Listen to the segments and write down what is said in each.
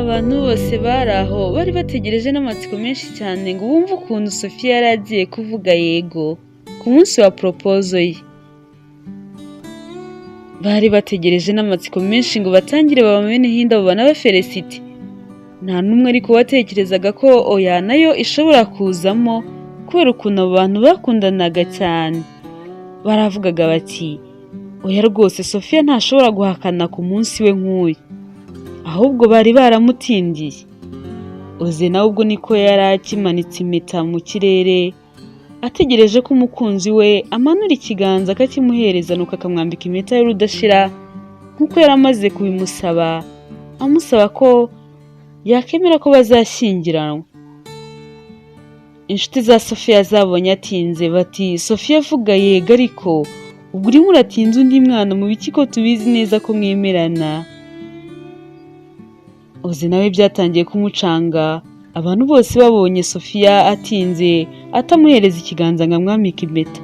Abantu bose bari aho bari bategereje n'amatsiko menshi cyane ngo bumve ukuntu Sophia yari agiye kuvuga yego ku munsi wa proposal ye. Bari bategereje n'amatsiko menshi ngo batangire babameneho indabo banabafelicite. Nta n'umwe ariko watekerezaga ko oya nayo ishobora kuzamo kubera ukuntu abo bantu bakundanaga cyane. Baravugaga bati: "Oya rwose, Sophia ntashobora guhakana ku munsi we nk'uyu." Ahubwo bari baramutindiye. Oze nawe ubwo niko yari akimanitse impeta mu kirere, ategereje ko umukunzi we amanura ikiganza akakimuhereza, nuko akamwambika impeta y'urudashira nk'uko yari amaze kubimusaba, amusaba ko yakemera ko bazashyingiranwa. Inshuti za Sophia zabonye atinze bati: "Sophia, avuga yego, ariko ubwo urimo uratinza undi mwana mu biki, ko tubizi neza ko mwemerana?" Oze nawe byatangiye kumucanga, abantu bose babonye Sophia atinze atamuhereza ikiganza ngo amwambike impeta,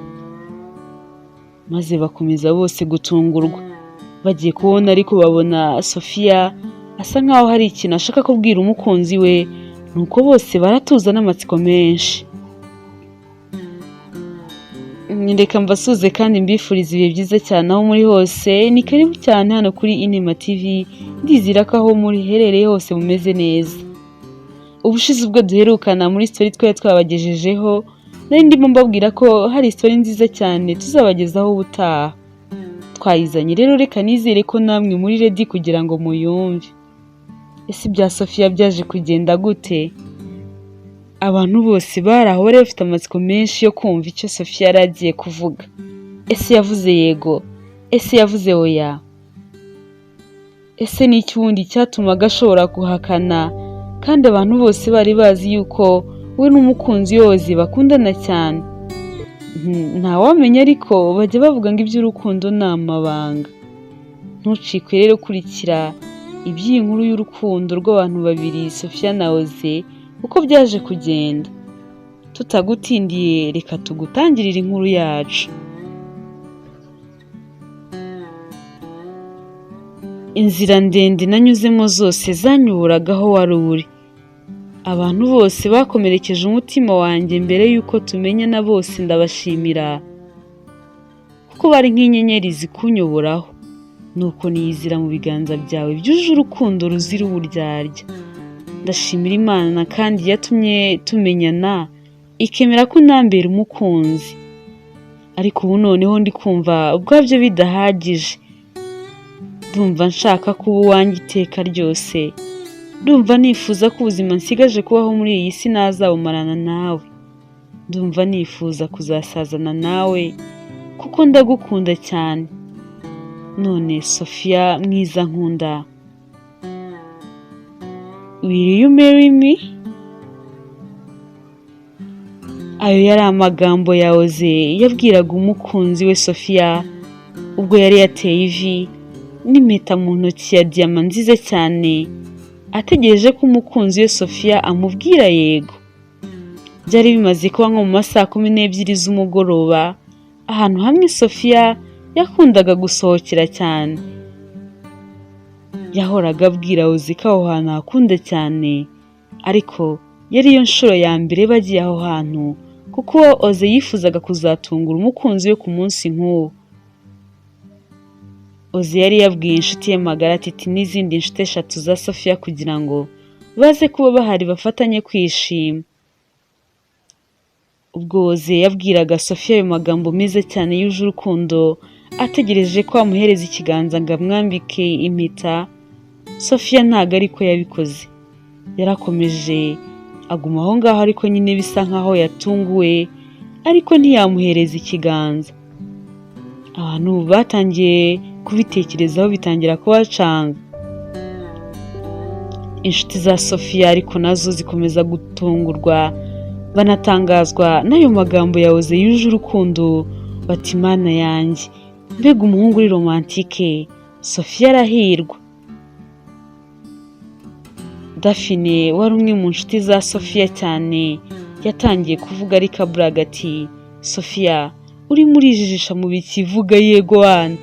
maze bakomeza bose gutungurwa. Bagiye kubona ariko babona Sophia asa nkaho hari ikintu ashaka kubwira umukunzi we, nuko bose baratuza n'amatsiko menshi. Reka mbasuze kandi mbifuriza ibihe byiza cyane aho muri hose. Ni karibu cyane hano kuri Inema TV. Ndizera ko aho muri herereye hose mumeze neza. Ubushize ubwo duherukana muri story twari twabagejejeho, nari ndimo mbabwira ko hari story nziza cyane tuzabagezaho ubutaha. Twayizanye rero, reka nizere ko namwe muri ready kugira ngo muyumve. Ese ibya Sophia byaje kugenda gute? Abantu bose bari aho bari bafite amatsiko menshi yo kumva icyo Sophia yari agiye kuvuga. Ese yavuze yego? Ese yavuze oya? Ese ni iki ubundi cyatumaga ashobora guhakana, kandi abantu bose bari bazi yuko we n'umukunzi we Oze bakundana cyane? Ntawamenya, ariko bajya bavuga ngo iby'urukundo ni amabanga. Ntucikwe rero, kurikira iby'iyi nkuru y'urukundo rw'abantu babiri, Sophia na Oze, uko byaje kugenda. Tutagutindiye, reka tugutangirire inkuru yacu. Inzira ndende nanyuzemo zose zanyobораga aho wari uri. Abantu bose bakomerekeje umutima wanjye mbere y'uko tumenyana, bose ndabashimira kuko bari nk'inyenyeri zikunyoboraho. Nuko niyizira mu biganza byawe byuje urukundo ruzira uburyarya. Ndashimira Imana kandi yatumye tumenyana, ikemera ko unambera umukunzi. Ariko ubu noneho ndi kumva ubwabyo bidahagije. Ndumva nshaka kuba uwanjye iteka ryose. Ndumva nifuza ko ubuzima nsigaje kubaho muri iyi si nazabumarana nawe. Ndumva nifuza kuzasazana nawe kuko ndagukunda cyane. None Sophia mwiza nkunda, will you marry me? Ayo yari amagambo ya Oze yabwiraga umukunzi we Sophia ubwo yari yateye ivi n'impeta mu ntoki ya diyama nziza cyane, ategereje ko umukunzi we Sophia amubwira yego. Byari bimaze kuba nko mu ma 12:00 z'umugoroba, ahantu hamwe Sophia yakundaga gusohokera cyane. Yahoraga abwira Oze ko aho hantu ahakunda cyane, ariko yari yo nshuro ya mbere bagiye aho hantu, kuko Oze yifuzaga kuzatungura umukunzi we ku munsi nk'uwo. Oze yari yabwiye inshuti ye magara Titi n'izindi nshuti eshatu za Sophia kugira ngo baze kuba bahari bafatanye kwishima. Ubwo Oze yabwiraga Sophia ayo magambo meza cyane yuje urukundo, ategereje ko amuhereza ikiganza ngo amwambike impeta, Sophia ntago ariko yabikoze. Yarakomeje aguma aho ngaho, ariko nyine bisa nkaho yatunguwe, ariko ntiyamuhereza ikiganza. Abantu batangiye kubitekerezaho, bitangira kubacanga. Inshuti za Sophia ariko nazo zikomeza gutungurwa, banatangazwa n'ayo magambo ya Oze yuje urukundo, bati: "Mana yanjye, mbega umuhungu uri romantique! Sophia arahirwa." Daphne wari umwe mu nshuti za Sophia cyane yatangiye kuvuga, ariko aburaga ati: "Sophia, urimo urijijisha mu biki? Vuga yego wana,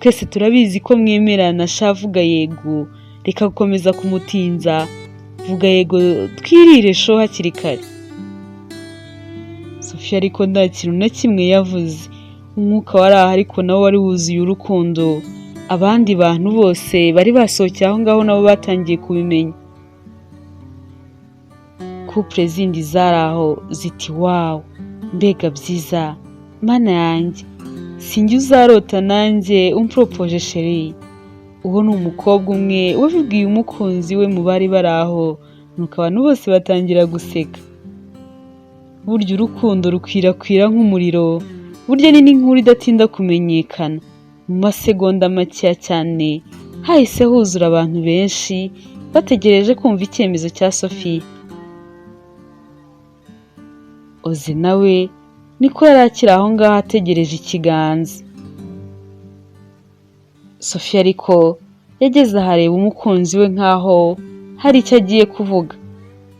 twese turabizi ko mwemerana sha, vuga yego, reka gukomeza kumutinza." Vuga yego twirire show hakiri kare. Sophia ariko nta kintu na kimwe yavuze. Umwuka wari aho ariko nawo wari wuzuye urukundo. Abandi bantu bose bari basohokeye aho ngaho nabo batangiye kubimenya. Couple zindi zari aho ziti: "Wow, mbega byiza, Mana yanjye, sinjye uzarota nanjye umporopoje chéri." Uwo ni umukobwa umwe wabibwiye umukunzi we mu bari bari aho, nuko abantu bose batangira guseka. Burya urukundo rukwirakwira nk'umuriro, burya ni n'inkuru idatinda kumenyekana. Mu masegonda makeya cyane hahise huzura abantu benshi bategereje kumva icyemezo cya Sophia. Oze nawe niko yari akiri aho ngaho ategereje ikiganza. Sophia ariko yageze ahareba umukunzi we nkaho hari icyo agiye kuvuga.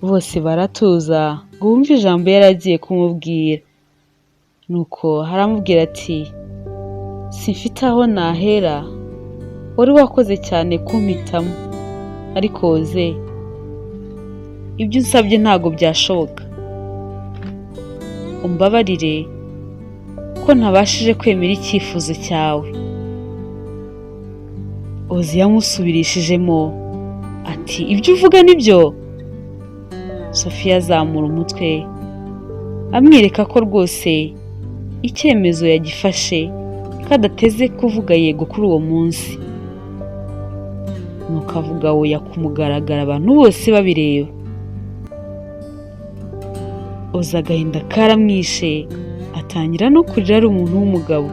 Bose baratuza ngo bumve ijambo yari agiye kumubwira. Nuko aramubwira ati: "Simfite aho nahera, wari wakoze cyane kumpitamo, ariko Oze, ibyo unsabye ntabwo byashoboka. Umbabarire ko ntabashije kwemera icyifuzo cyawe." Ozi yamusubirishijemo ati: "Ibyo uvuga nibyo?" Sophia azamura umutwe amwereka ko rwose icyemezo yagifashe, ko adateze kuvuga yego kuri uwo munsi. Nuko avuga oya ku mugaragaro abantu bose babireba. Oza agahinda karamwishe, atangira no kurira ari umuntu w'umugabo.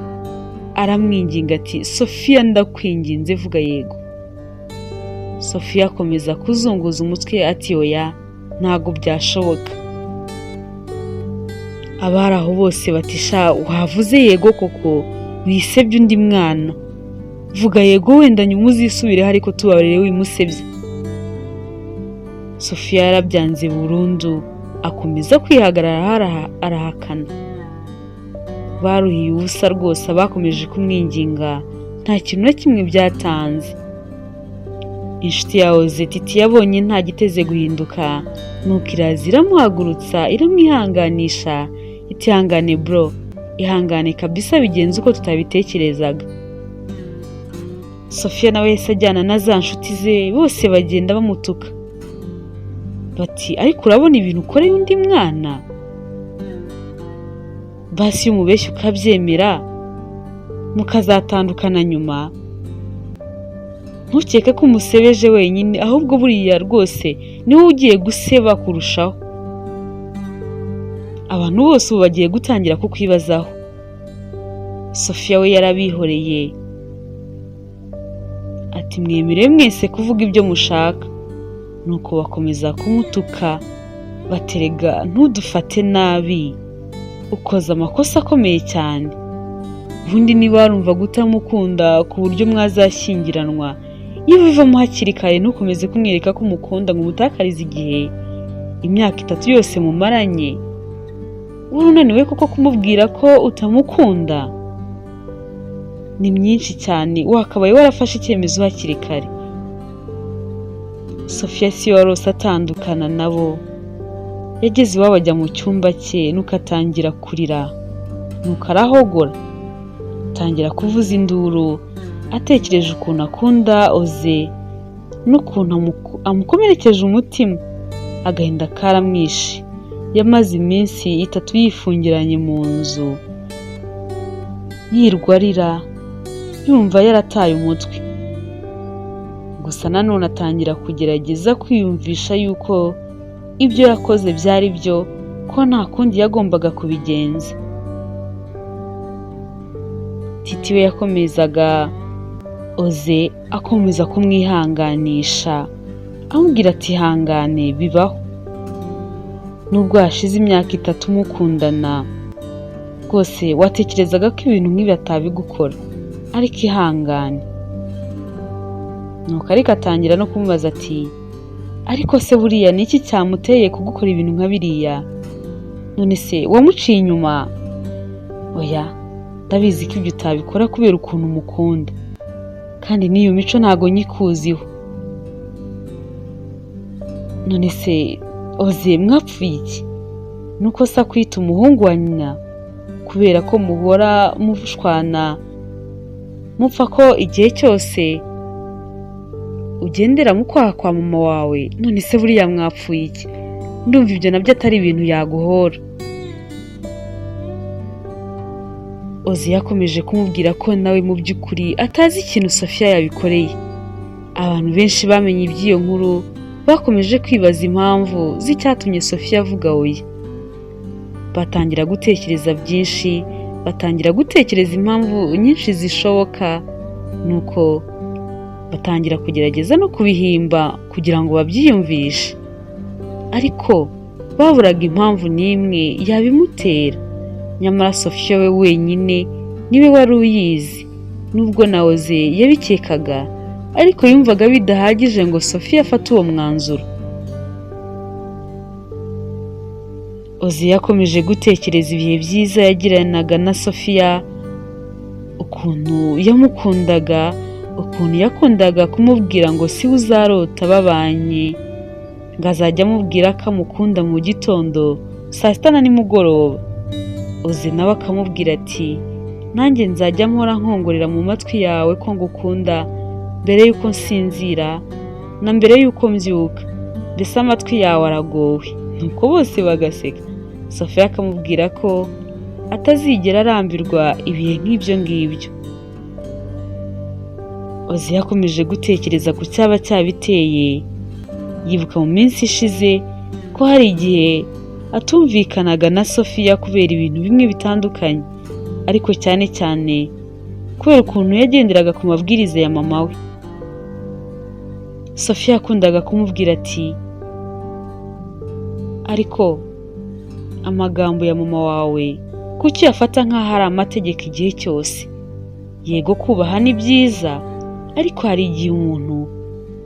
Aramwinginga ati: "Sophia, ndakwinginze, vuga yego." Sophia akomeza kuzunguza umutwe ati: "Oya, ntabwo byashoboka." Abari aho bose bati: "Sha, wavuze yego koko, wisebye undi mwana. Vuga yego, wenda nyuma uzisubireho, ariko tubabarire wimusebye." Sophia yarabyanze burundu, akomeza kwihagarara, arahakana. Baruhiye ubusa rwose abakomeje kumwinginga, nta kintu na kimwe byatanze. Inshuti yawe Titi yabonye nta giteze guhinduka, nuko iraza iramuhagurutsa, iramwihanganisha iti: "Ihangane bro, ihangane kabisa, bigenze uko tutabitekerezaga." Sophia nawe yahise ajyana na za nshuti ze, bose bagenda bamutuka bati: "Ariko urabona ibintu ukoreye undi mwana? Basi iyo umubeshya ukabyemera mukazatandukana nyuma, ntukeke ko umusebeje wenyine, ahubwo buriya rwose niwe ugiye guseba kurushaho. Abantu bose ubu bagiye gutangira kukwibazaho." Sophia we yarabihoreye ati: "Mwemerewe mwese kuvuga ibyo mushaka." Nuko bakomeza kumutuka baterega: "Ntudufate nabi, ukoze amakosa akomeye cyane. Ubundi niba warumva utamukunda ku buryo mwazashyingiranwa, iyo ubivamo hakiri kare, ntukomeze kumwereka ko umukunda ngo umutakarize igihe, imyaka 3 yose mumaranye. Wari unaniwe koko kumubwira ko utamukunda? Ni myinshi cyane, wakabaye warafashe icyemezo hakiri kare." Sophia si warose atandukana nabo. Yageze iwabo ajya mu cyumba cye, nuko atangira kurira, nuko arahogora, atangira kuvuza induru, atekereje ukuntu akunda Oze n'ukuntu amukomerekeje umutima. Agahinda karamwishe. Yamaze iminsi 3 yifungiranye mu nzu, yirwa arira, yumva yarataye umutwe. Gusa nanone atangira kugerageza kwiyumvisha yuko ibyo yakoze byari byo, ko nta kundi yagombaga kubigenza. Titi we yakomezaga Oze, akomeza kumwihanganisha, amubwira ati: "Ihangane, bibaho. Nubwo hashize imyaka 3 mukundana, rwose watekerezaga ko ibintu nk'ibi atabigukora, ariko ihangane." Nuko ariko atangira no kumubaza ati: "Ariko se buriya ni iki cyamuteye kugukora ibintu nka biriya? None se wamuciye inyuma? Oya, ndabizi ko ibyo utabikora kubera ukuntu umukunda, kandi n'iyo mico ntago nyikuziho." None se Oze mwapfuye iki? Nuko se akwita umuhungu wa nyina kubera ko muhora mushwana, mupfa ko igihe cyose ugendera mu kwaha kwa mama wawe? None se buriya mwapfuye iki? Ndumva ibyo nabyo atari ibintu yaguhora. Ozi yakomeje kumubwira ko nawe mu by'ukuri atazi ikintu Sofia yabikoreye. Abantu benshi bamenye iby'iyo nkuru bakomeje kwibaza impamvu z'icyatumye Sofia avuga oya. Batangira gutekereza byinshi, batangira gutekereza impamvu nyinshi zishoboka, nuko batangira kugerageza no kubihimba kugira ngo babyiyumvishe. Ariko baburaga impamvu n'imwe yabimutera. Nyamara Sofia we wenyine niwe wari uyizi, nubwo na Oze yabikekaga, ariko yumvaga bidahagije ngo Sofia afate uwo mwanzuro. Oze yakomeje gutekereza ibihe byiza yagiranaga na Sofia, ukuntu yamukundaga, ukuntu yakundaga kumubwira ngo siwe uzarota babanye, ngo azajya amubwira ko amukunda mu gitondo, saa sita na nimugoroba. Oze nawe akamubwira ati nanjye nzajya mpora nkongorera mu matwi yawe ko ngukunda mbere y'uko nsinzira na mbere y'uko mbyuka, mbese amatwi yawe aragowe. Nuko bose bagaseka. Sofia akamubwira ko atazigera arambirwa ibihe nk'ibyo ngibyo. Oze yakomeje gutekereza ku cyaba cyabiteye, yibuka mu minsi ishize ko hari igihe atumvikanaga na Sofia kubera ibintu bimwe bitandukanye, ariko cyane cyane kubera ukuntu yagenderaga ku mabwiriza ya mama we. Sofia yakundaga kumubwira ati ariko amagambo ya mama wawe kuki uyafata nk'aho ari amategeko igihe cyose? Yego kubaha ni byiza, ariko hari igihe umuntu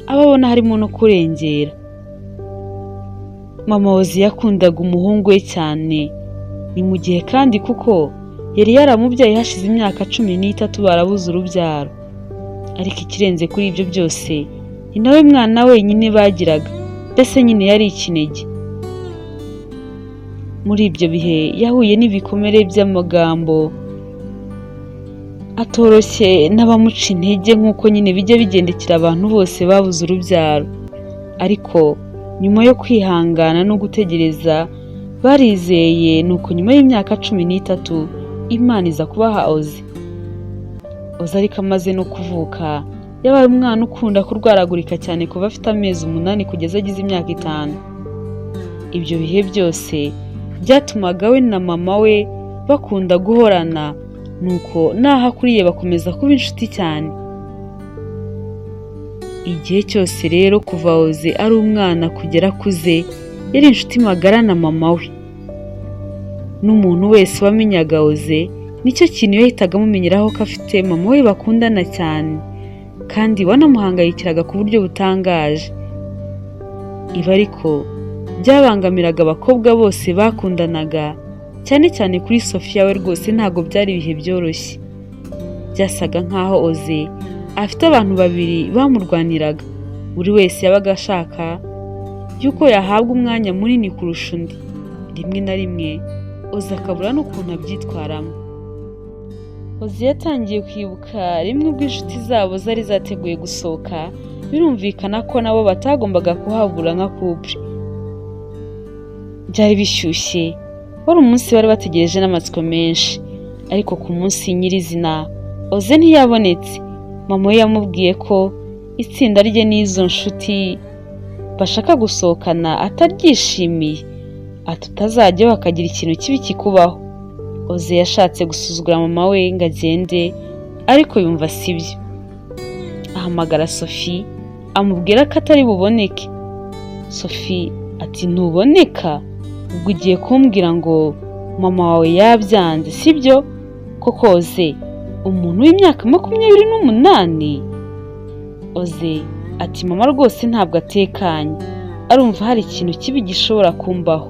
aba abona harimo no kurengera. Mama Ozi yakundaga umuhungu we cyane, ni mu gihe kandi kuko yari yaramubyaye hashize imyaka 13 barabuze urubyaro. Ariko ikirenze kuri ibyo byose ni nawe mwana wenyine bagiraga, mbese nyine yari ikinege. Muri ibyo bihe yahuye n'ibikomere by'amagambo atoroshye n'abamuca intege nk'uko nyine bijya bigendekera abantu bose babuze urubyaro. Ariko nyuma yo kwihangana no gutegereza barizeye, nuko nyuma y'imyaka 13 Imana iza kubaha Oze. Oze ariko amaze no kuvuka yabaye umwana ukunda kurwaragurika cyane kuva afite amezi 8 kugeza agize imyaka 5. Ibyo bihe byose byatumaga we na mama we bakunda guhorana, nuko naho akuriye bakomeza kuba inshuti cyane. Igihe cyose rero kuva Oze ari umwana kugera akuze yari inshuti magara na mama we. N'umuntu wese wamenyaga Oze nicyo kintu yahitaga amumenyeraho ko afite mama we bakundana cyane, kandi wanamuhangayikiraga ku buryo butangaje. Ibi ariko byabangamiraga abakobwa bose bakundanaga, cyane cyane kuri Sofia we rwose ntabwo byari ibihe byoroshye. Byasaga nkaho Oze afite abantu babiri bamurwaniraga, buri wese yabaga ashaka yuko yahabwa umwanya munini kurusha undi. Rimwe na rimwe Oze akabura n'ukuntu abyitwaramo. Oze yatangiye kwibuka rimwe ubwo inshuti zabo zari zateguye gusohoka, birumvikana ko nabo batagombaga kuhabura nka couple. Byari bishyushye, wari umunsi bari bategereje n'amatsiko menshi, ariko ku munsi nyirizina Oze ntiyabonetse. Mama we yamubwiye ko itsinda rye n'izo nshuti bashaka gusohokana ataryishimiye, ati utazajyaho hakagira ikintu kibi kikubaho. Oze yashatse gusuzugura mama we ngo agende, ariko yumva sibyo. Ahamagara Sophie amubwira ko atari buboneke. Sophie ati ntuboneka, ubwo ugiye kumbwira ngo mama wawe yabyanze sibyo? Koko Oze umuntu w'imyaka 28? Oze ati mama rwose ntabwo atekanye, arumva hari ikintu kibi gishobora kumbaho.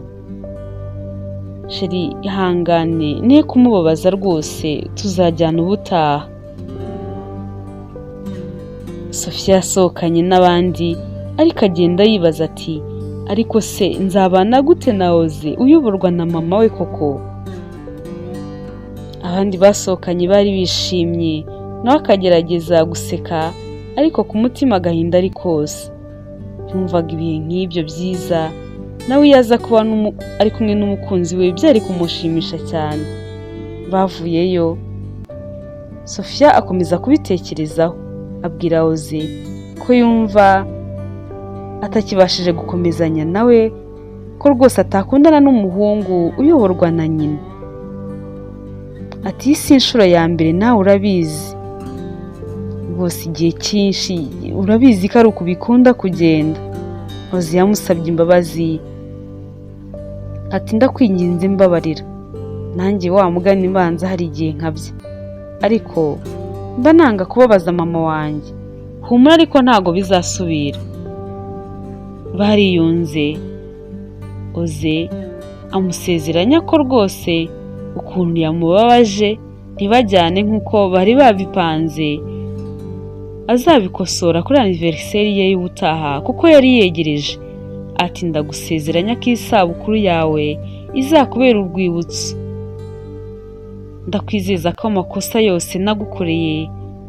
Sheri ihangane ne kumubabaza rwose, tuzajyana ubutaha. Sofia yasohokanye n'abandi, ariko agenda yibaza ati Ariko se nzabana gute na Oze uyoborwa na mama we koko? Abandi basohokanye bari bishimye, nawe akagerageza guseka, ariko ku mutima agahinda ari kose. Yumvaga ibihe nk'ibyo byiza nawe iyo aza kuba ari kumwe n'umukunzi we byari kumushimisha cyane. Bavuyeyo, Sofia akomeza kubitekerezaho, abwira Oze ko yumva atakibashije gukomezanya nawe, ko rwose atakundana n'umuhungu uyoborwa na nyina. Ati: "Iyi si inshuro ya mbere, nawe urabizi rwose, igihe cyinshi urabizi ko ari uku bikunda kugenda." Oze yamusabye imbabazi, ati: "Ndakwinginze mbabarira, nanjye wa mugani mbanza hari igihe nkabya, ariko mba nanga kubabaza mama wanjye. Humura ariko ntago bizasubira." Bariyunze, Oze amusezeranya ko rwose ukuntu yamubabaje ntibajyane nk'uko bari babipanze, azabikosora kuri anniversaire ye y'ubutaha kuko yari yegereje. Ati: "Ndagusezeranya ko isabukuru yawe izakubera urwibutso. Ndakwizeza ko amakosa yose nagukoreye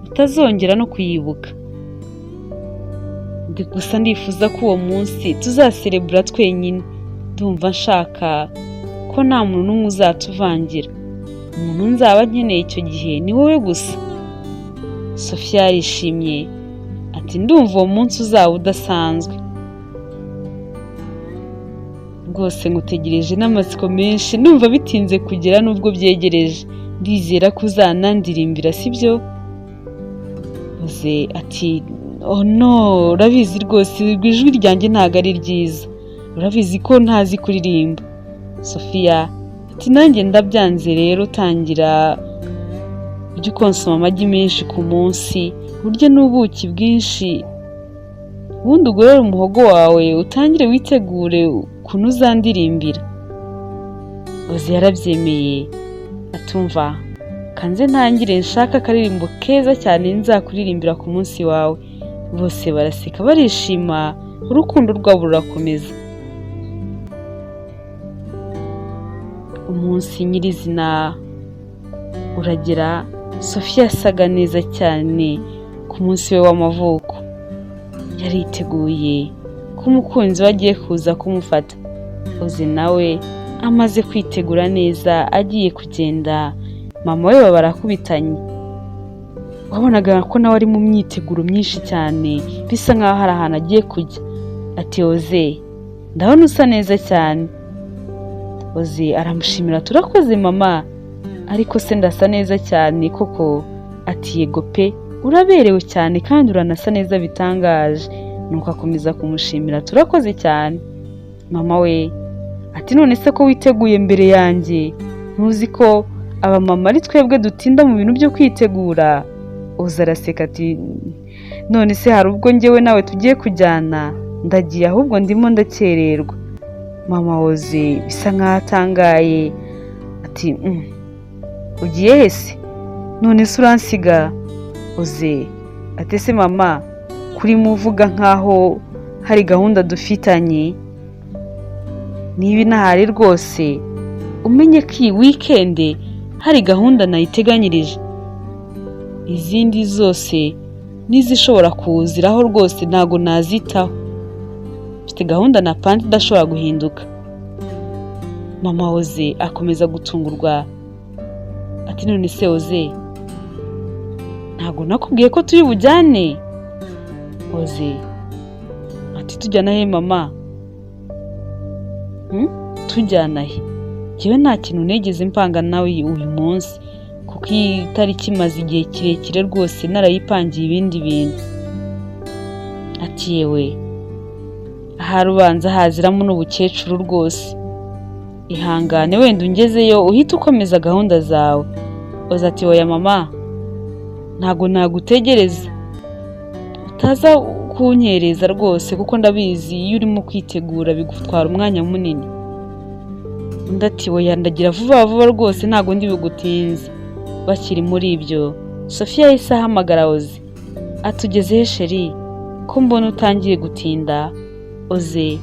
utazongera no kuyibuka. Ndi gusa ndifuza ko uwo munsi tuzaserebura twenyine. Ndumva nshaka ko nta muntu n'umwe uzatuvangira. Umuntu nzaba nkeneye icyo gihe ni wowe gusa." Sofia yarishimye, ati: "Ndumva uwo munsi uzaba udasanzwe rwose, ngutegereje n'amatsiko menshi. Ndumva bitinze kugera nubwo byegereje. Ndizera ko uzanandirimbira, sibyo?" Oze ati: "Oh no, urabizi rwose ijwi ryanjye ntabwo ari ryiza, urabizi ko ntazi kuririmba." Sofia ati: "Nanjye ndabyanze. Rero tangira ujye ukonsoma amagi menshi ku munsi, urye n'ubuki bwinshi, ubundi ugorore umuhogo wawe, utangire witegure ukuntu uzandirimbira." Oze yarabyemeye, atumva: "Kanze ntangire nshaka akaririmbo keza cyane nzakuririmbira ku munsi wawe." Bose baraseka, barishima, urukundo rwabo rurakomeza. Umunsi nyirizina uragera. Sofia yasaga neza cyane ku munsi we w'amavuko. Yariteguye ko umukunzi we agiye kuza kumufata. Oze nawe amaze kwitegura neza, agiye kugenda, mama we barakubitanye. Wabonaga ko nawe ari mu myiteguro myinshi cyane, bisa nkaho hari ahantu agiye kujya. Ati: "Oze, ndabona usa neza cyane." Oze aramushimira: "Turakoze mama, ariko se ndasa neza cyane koko?" Ati: "Yego pe, uraberewe cyane kandi uranasa neza bitangaje." Nuko akomeza kumushimira: "Turakoze cyane." Mama we ati: "None se ko witeguye mbere yanjye, ntuzi ko abamama ari twebwe dutinda mu bintu byo kwitegura?" Oze araseka ati: "None se hari ubwo njyewe nawe tugiye kujyana? Ndagiye ahubwo, ndimo ndakererwa." Mama Oze bisa nkaho atangaye, ati: "Ugiye he se? None se uransiga?" Oze ati: "Se mama, kuri muvuga nkaho hari gahunda dufitanye? Niba inahari rwose umenye ko iyi weekend hari gahunda nayiteganyirije, izindi zose n'izishobora kuziraho rwose ntabwo nazitaho. Mfite gahunda na panti idashobora guhinduka." Mama Oze akomeza gutungurwa, ati: "None se Oze, ntabwo nakubwiye ko turi bujyane?" Oze ati: "Tujyana he mama? Tujyana he? Njyewe nta kintu nigeze mpanga nawe uyu munsi, kuko iyi tariki imaze igihe kirekire rwose narayipangiye ibindi bintu." Ati: "Yewe, ahari ubanza haziramo n'ubukecuru rwose. Ihangane wenda ungezeyo uhite ukomeza gahunda zawe." Oze ati: "Oya mama, ntabwo nagutegereza, utaza kunyereza rwose, kuko ndabizi iyo urimo kwitegura bigutwara umwanya munini." Undi ati: "Oya, ndagira vuba vuba rwose, ntabwo ndi bugutinze." Bakiri muri ibyo, Sofia yahise ahamagara Oze, ati: "Ugeze he chéri, ko mbona utangiye gutinda?" Oze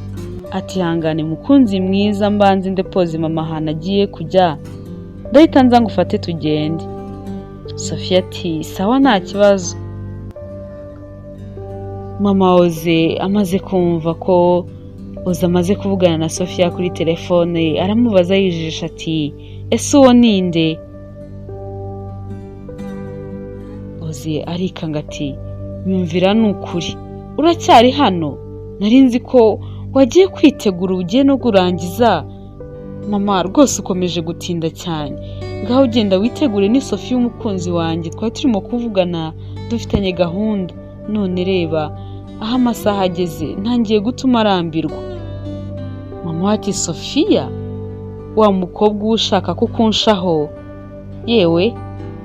Ati ihangane mukunzi mwiza, mbanze ndepoze mama ahantu agiye kujya, ndahita nza ngufate tugende. Sofiya ati sawa nta kibazo. Mama Oze amaze kumva ko Oze amaze kuvugana na Sofiya kuri telefone, aramubaza yijijisha ati ese uwo ninde? Oze arikanga ati nyumvira ni ukuri uracyari hano, nari nzi ko wagiye kwitegura ugiye no kurangiza. Mama rwose ukomeje gutinda cyane, ngaho ugenda witegure, ni Sofiya umukunzi wanjye twari turimo kuvugana dufitanye gahunda, none reba aho amasaha ageze ntangiye gutuma arambirwa. Mama ati Sofiya wa mukobwa uba ushaka ko ukunshaho, yewe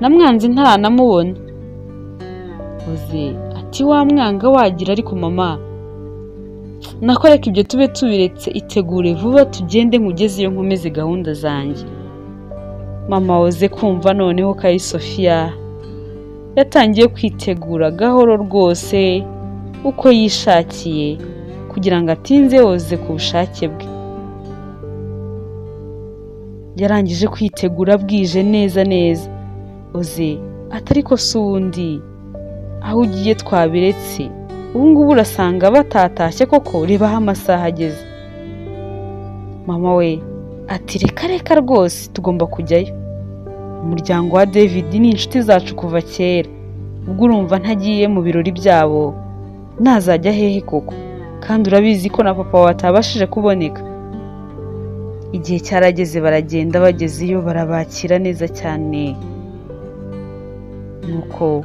namwanze ntaranamubona. Oze ati wamwanga wagira ariko mama nakoreka ibyo tube tubiretse, itegure vuba tugende nkugeze iyo nkomeze gahunda zanjye. Mama Oze kumva noneho ko ari Sofiya yatangiye kwitegura gahoro rwose uko yishakiye kugira ngo atinze Oze ku bushake bwe. Yarangije kwitegura bwije neza neza. Oze atari ko si undi aho ugiye twabiretse, ubu ngubu urasanga batatashye koko, reba aho amasaha ageze. Mama we ati reka reka rwose tugomba kujyayo, umuryango wa David ni inshuti zacu kuva kera, ubwo urumva ntagiye mu birori byabo nazajya hehe koko, kandi urabizi ko na papa wawe atabashije kuboneka. Igihe cyarageze baragenda, bagezeyo barabakira neza cyane. Nuko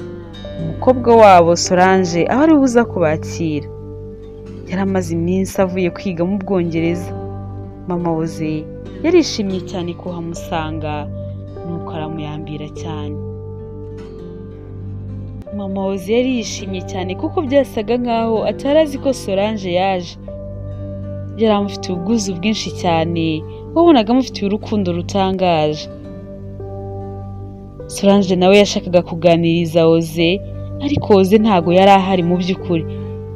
umukobwa wabo Solange aho ari buza kubakira, yari amaze iminsi avuye kwiga mu Bwongereza. Mama Oze yarishimye cyane kuhamusanga, nuko aramuyambira cyane. Mama Oze yari yishimye cyane kuko byasaga nkaho atari azi ko Solange yaje. Yari amufitiye ubwuzu bwinshi cyane, wabonaga amufitiye urukundo rutangaje. Solange nawe yashakaga kuganiriza Oze, ariko Oze ntago yari ahari mu by'ukuri.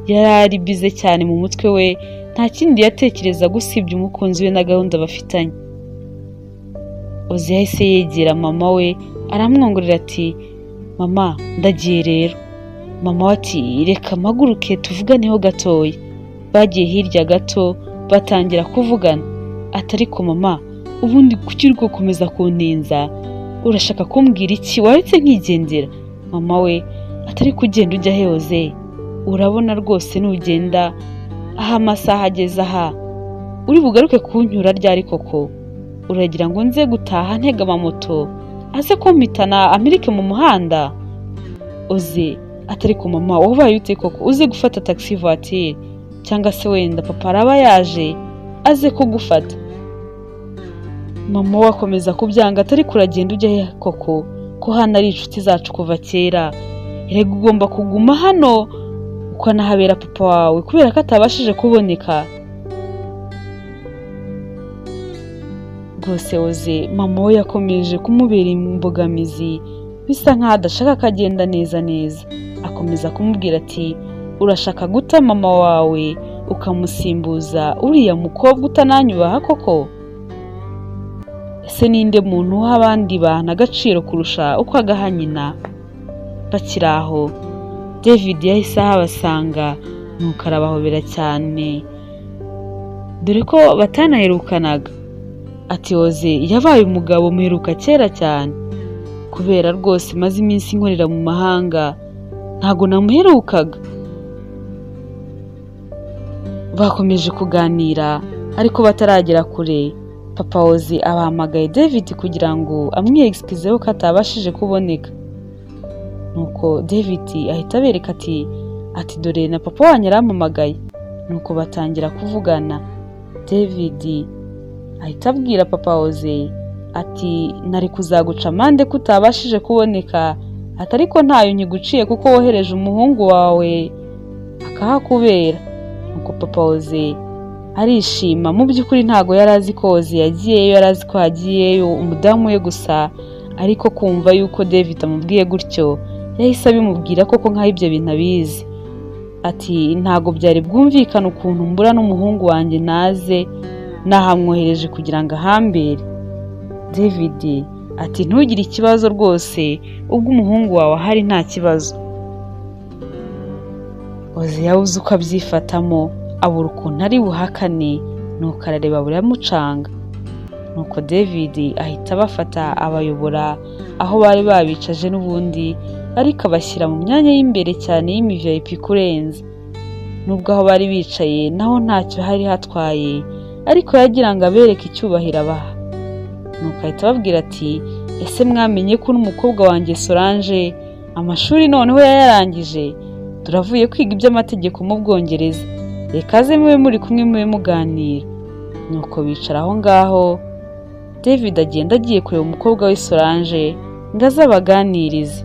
Yari ari bize cyane mu mutwe we, nta kindi yatekerezaga usibye umukunzi we na gahunda bafitanye. Oze yahise yegera mama we aramwongorera ati mama ndagiye rero. Mama we ati reka mpaguruke tuvuganeho gatoya. Bagiye hirya gato batangira kuvugana. Ati ariko mama ubundi kuki uri gukomeza kuntinza, urashaka kumbwira iki, waretse nkigendera? Mama we atari kugenda ujya he Oze, urabona rwose nugenda aho amasaha ageze aha uri bugaruke kuncyura ryari koko, uragira ngo nze gutaha ntega amamoto aze kumpitana amirike mu muhanda? Oze atari ku mama wabaye ute koko, uze gufata taxi voiture cyangwa se wenda papa araba yaje aze kugufata. Mama we akomeza kubyanga atari kuragenda ujya he koko, ko hano ari inshuti zacu kuva kera, erega ugomba kuguma hano ukanahabera papa wawe kubera ko atabashije kuboneka. Rwose Oze mama we yakomeje kumubera imbogamizi, bisa nkaho adashaka ko agenda neza neza. Akomeza kumubwira ati urashaka guta mama wawe ukamusimbuza uriya mukobwa utananyubaha koko? Ese ninde muntu uha abandi bantu agaciro kurusha uko agaha nyina? Bakiri aho David yahise ahabasanga nuko arabahobera cyane, dore ko batanaherukanaga. Ati Oze yabaye umugabo muheruka kera cyane, kubera rwose maze iminsi nkorera mu mahanga ntago namuherukaga. Bakomeje kuganira ariko bataragera kure, papa Oze abahamagaye David kugira ngo amwiyegiskizeho ko atabashije kuboneka. Nuko David ahita abereka ati dore na papa wanyu arampamagaye. Nuko batangira kuvugana. David ahita abwira papa Oze ati nari kuzaguca amande ko utabashije kuboneka, ati ariko ntayo nkiguciye kuko wohereje umuhungu wawe akahakubera. Nuko papa Oze arishima. Mu by'ukuri ntago yari azi ko Oze yagiyeyo, yari azi ko hagiyeyo umudamu we gusa, ariko kumva yuko David amubwiye gutyo yahise abimubwira koko nkaho ibyo bintu abizi. Ati ntago byari bwumvikane ukuntu mbura n'umuhungu wanjye naze nahamwohereje kugira ngo ahambere. David ati ntugire ikibazo rwose, ubwo umuhungu wawe ahari nta kibazo. Oze yabuze uko abyifatamo, abura ukuntu ari buhakane, nuko arareba buramucanga. Nuko David ahita abafata abayobora aho bari babicaje n'ubundi, ariko abashyira mu myanya y'imbere cyane y'imi-VIP kurenza. Nubwo aho bari bicaye naho ntacyo hari hatwaye, ariko yagira ngo abereke icyubahiro abaha. Nuko ahita ababwira ati ese mwamenye ko n'umukobwa wanjye Solange amashuri noneho yayarangije, turavuye kwiga iby'amategeko mu Bwongereza, reka aze mube muri kumwe mube muganira. Nuko bicara aho ngaho, David agenda agiye kureba umukobwa we Solange ngo aze abaganirize.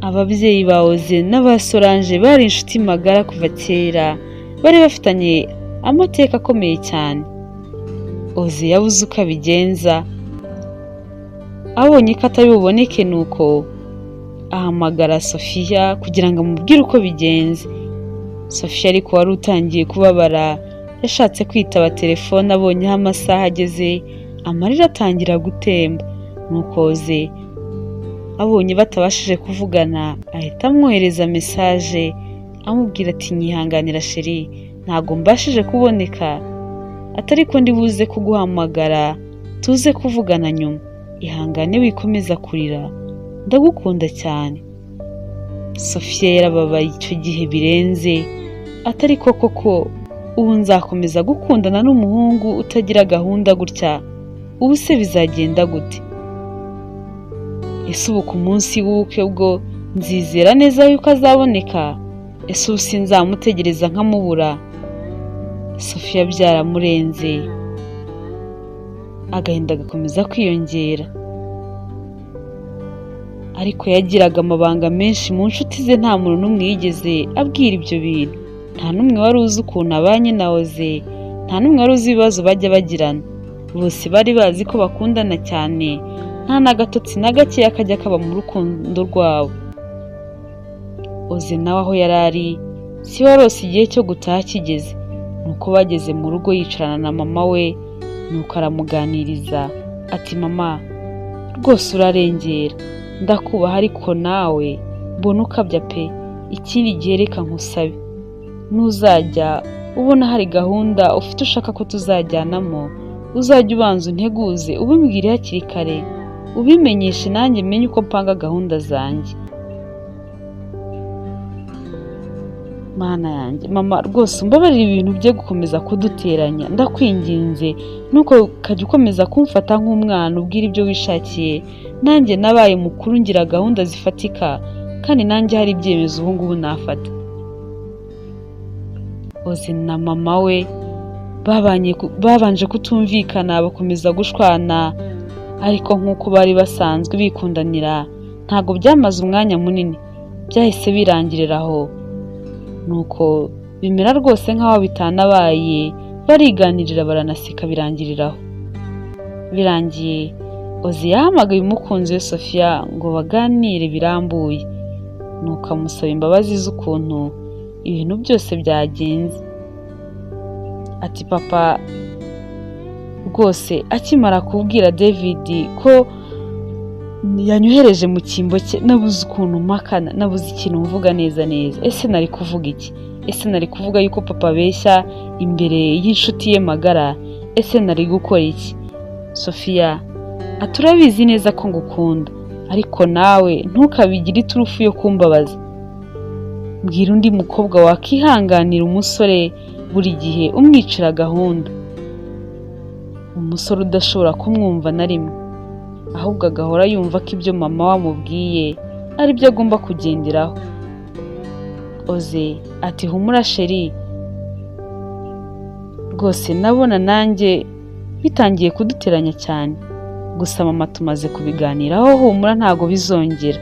Ababyeyi ba Oze n'aba Solange bari inshuti magara kuva kera, bari bafitanye amateka akomeye cyane. Oze yabuze uko abigenza, abonye ko atari buboneke, nuko ahamagara Sofia kugira ngo amubwire uko bigenze. Sofia ariko wari utangiye kubabara, yashatse kwitaba telefone abonye aho amasaha ageze, amarira atangira gutemba. Nuko Oze abonye batabashije kuvugana, ahita amwohereza mesaje amubwira ati nyihanganira sheri, ntago mbashije kuboneka, atari ko ndi buze kuguhamagara tuze kuvugana nyuma, ihangane wikomeza kurira, ndagukunda cyane. Sofia yarababaye icyo gihe birenze, atari ko koko ubu nzakomeza gukundana n'umuhungu utagira gahunda gutya, ubu se bizagenda gute? Ese ubu ku munsi w'ubukwe bwo nzizera neza yuko azaboneka? Ese ubu sinzamutegereza nkamubura? Sofia byaramurenze, agahinda gakomeza kwiyongera. Ariko yagiraga amabanga menshi mu nshuti ze, nta muntu n'umwe yigeze abwira ibyo bintu, nta n'umwe wari uzi ukuntu abanye na Oze, nta n'umwe wari uzi ibibazo bajya bagirana. Bose bari bazi ko bakundana cyane, nta n'agatotsi na gakeya kajya kaba mu rukundo rwabo. Oze nawe aho yari ari si warose igihe cyo gutaha kigeze, nuko bageze mu rugo yicarana na mama we, nuko aramuganiriza ati mama rwose urarengera, ndakubaha ariko nawe mbona ukabya pe, ikindi gihe reka nkusabe, nuzajya ubona hari gahunda ufite ushaka ko tuzajyanamo, uzajya ubanza unteguze ubimbwire hakiri kare, ubimenyeshe nanjye menye uko mpanga gahunda zanjye. Mana yanjye mama rwose umbabarire ibintu bye gukomeza kuduteranya, ndakwinginze, nuko ukajya ukomeza kumfata nk'umwana ubwira ibyo wishakiye, nanjye nabaye mukuru ngira gahunda zifatika, kandi nanjye hari ibyemezo ubu ngubu nafata. Oze na mama we babanje kutumvikana bakomeza gushwana, ariko nk'uko bari basanzwe bikundanira ntabwo byamaze umwanya munini, byahise birangirira aho. Nuko bimera rwose nk'aho bitanabaye, bariganirira baranaseka birangiriraho. Birangiye Oze yahamagaye umukunzi we Sofia ngo baganire birambuye, nuko amusaba imbabazi z'ukuntu ibintu byose byagenze. Ati papa rwose akimara kubwira David ko yanyohereje mu cyimbo cye, nabuze ukuntu mpakana, nabuze ikintu mvuga neza neza. Ese nari kuvuga iki? Ese nari kuvuga yuko papa abeshya imbere y'inshuti ye magara? Ese nari gukora iki? Sofia ati urabizi neza ko ngukunda, ariko nawe ntukabigire iturufu yo kumbabaza. Mbwira undi mukobwa wakihanganira umusore buri gihe umwicira gahunda, umusore udashobora kumwumva na rimwe, ahubwo agahora yumva ko ibyo mama we amubwiye ari byo agomba kugenderaho. Oze ati humura sheri, rwose nabona nanjye bitangiye kuduteranya cyane, gusa mama tumaze kubiganiraho, humura ntago bizongera.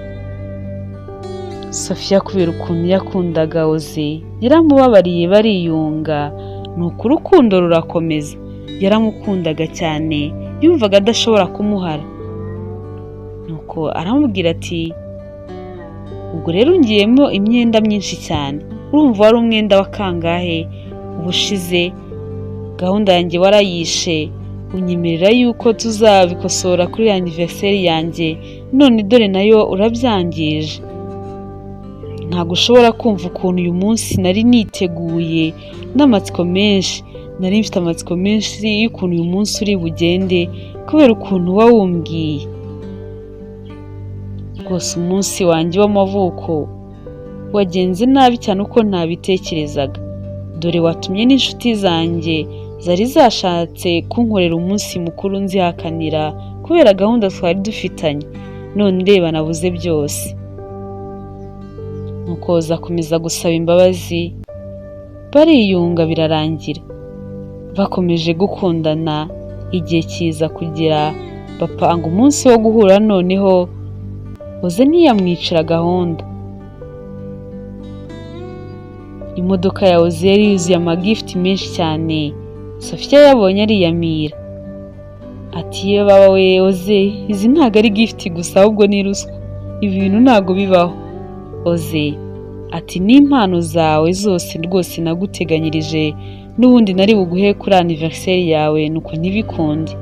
Sofia kubera ukuntu yakundaga Oze yaramubabariye bariyunga, nuko urukundo rurakomeza. Yaramukundaga cyane, yumvaga adashobora kumuhara. Nuko aramubwira ati Ubwo rero ungiyemo imyenda myinshi cyane. Urumva wari umwenda wa kangahe? Ubushize gahunda yanjye warayishe, unyemerera yuko tuzabikosora kuri anniversaire yanjye, none dore nayo urabyangije. Ntabwo ushobora kumva ukuntu uyu munsi nari niteguye n'amatsiko menshi. Nari mfite amatsiko menshi y'ukuntu uyu munsi uri bugende kubera ukuntu uba wumbwiye. Rwose umunsi wanjye w'amavuko wagenze nabi cyane uko ntabitekerezaga. Dore watumye n'inshuti zanjye zari zashatse kunkorera umunsi mukuru nzihakanira kubera gahunda twari dufitanye, none reba nabuze byose. Nuko akomeza gusaba imbabazi, bariyunga birarangira. Bakomeje gukundana, igihe kiza kugera bapanga umunsi wo guhura, noneho Oze ntiyamwicira gahunda. Imodoka ya Oze yari yuzuye amagifuti menshi cyane, Sofia yabonye ariyamira. Ati ye baba we Oze, izi ntabwo ari gifuti gusa ahubwo ni ruswa, ibi bintu ntabwo bibaho. Oze ati n'impano zawe zose rwose naguteganyirije, n'ubundi nari buguhe kuri anniversaire yawe, nuko ntibikunde.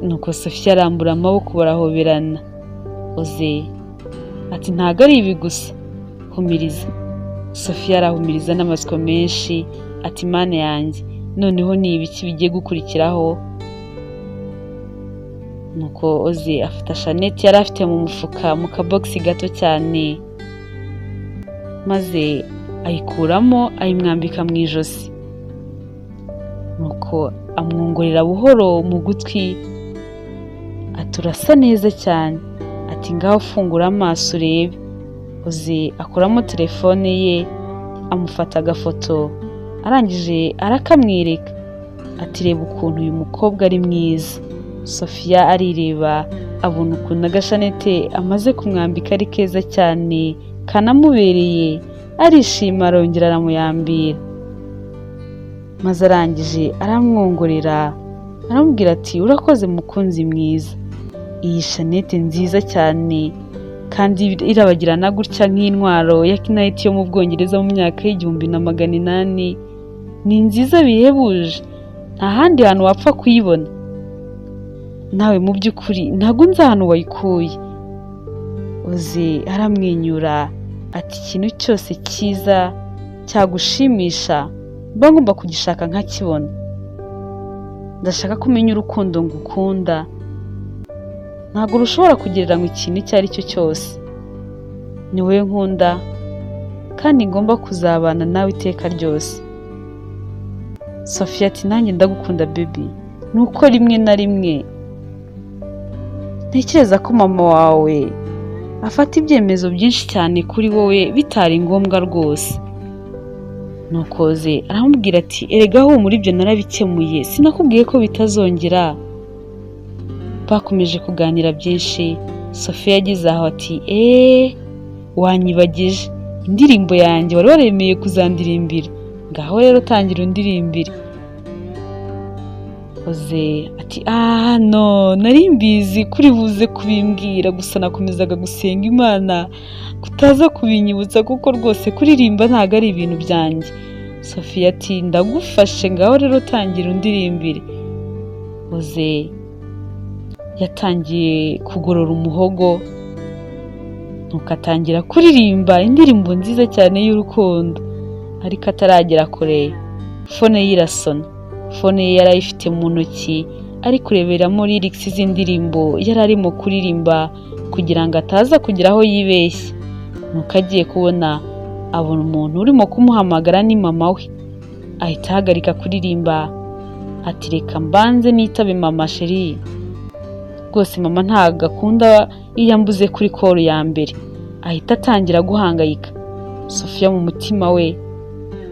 Nuko Sofia arambura amaboko barahoberana. Oze ati ntabwo ari ibi gusa, humiriza. Sofia arahumiriza n'amatsiko menshi, ati mana yanjye, noneho ni ibiki bigiye gukurikiraho? Nuko Oze afata shanete yari afite mu mufuka mu kabogisi gato cyane, maze ayikuramo ayimwambika mu ijosi. Nuko amwongorera buhoro mu gutwi, ati urasa neza cyane, ati ngaho fungura amaso urebe. Oze akuramo telefone ye amufata agafoto, arangije arakamwereka, ati reba ukuntu uyu mukobwa ari mwiza. Sofia arireba abona ukuntu agashanete amaze kumwambika ari keza cyane kanamubereye, arishima arongera aramuyambira. Maze arangije aramwongorera aramubwira ati urakoze mukunzi mwiza, iyi shanete nziza cyane kandi irabagirana gutya nk'intwaro ya kinayiti yo mu Bwongereza mu myaka y'1800, ni nziza bihebuje, nta handi hantu wapfa kuyibona. Nawe mu by'ukuri ntabwo nzi ahantu wayikuye. Oze aramwenyura ati ikintu cyose cyiza cyagushimisha mba ngomba kugishaka nkakibona. Ndashaka kumenya urukundo ngukunda, ntabwo rushobora kugereranywa ikintu icyo ari cyo cyose. Ni wowe nkunda kandi ngomba kuzabana nawe iteka ryose. Sofia ati nanjye ndagukunda baby, ni uko rimwe na rimwe ntekereza ko mama wawe afata ibyemezo byinshi cyane kuri wowe bitari ngombwa rwose. Nuko Oze aramubwira ati erega humura ibyo narabikemuye, sinakubwiye ko bitazongera. Bakomeje kuganira byinshi, Sofia yageze aho ati eee wanyibagije indirimbo yanjye wari waremeye kuzandirimbira, ngaho rero tangira undirimbire. Oze ati ah no, nari mbizi kuri buze kubimbwira, gusa nakomezaga gusenga Imana kutaza kubinyibutsa kuko rwose kuririmba ntabwo ari ibintu byanjye. Sofia ati ndagufashe, ngaho rero tangira undirimbire. Oze yatangiye kugorora umuhogo, nuko atangira kuririmba indirimbo nziza cyane y'urukundo, ariko ataragera kure fone ye irasona. Fone ye yari ayifite mu ntoki ari kureberamo lyrics z'indirimbo yari arimo kuririmba kugira ngo ataza kugira aho yibeshya. Nuko agiye kubona abona umuntu urimo kumuhamagara ni mama we, ahita ahagarika kuririmba ati reka mbanze nitabe mama chérie, rwose mama ntabwo akunda iyo ambuze kuri call ya mbere. Ahita atangira guhangayika. Sofia mu mutima we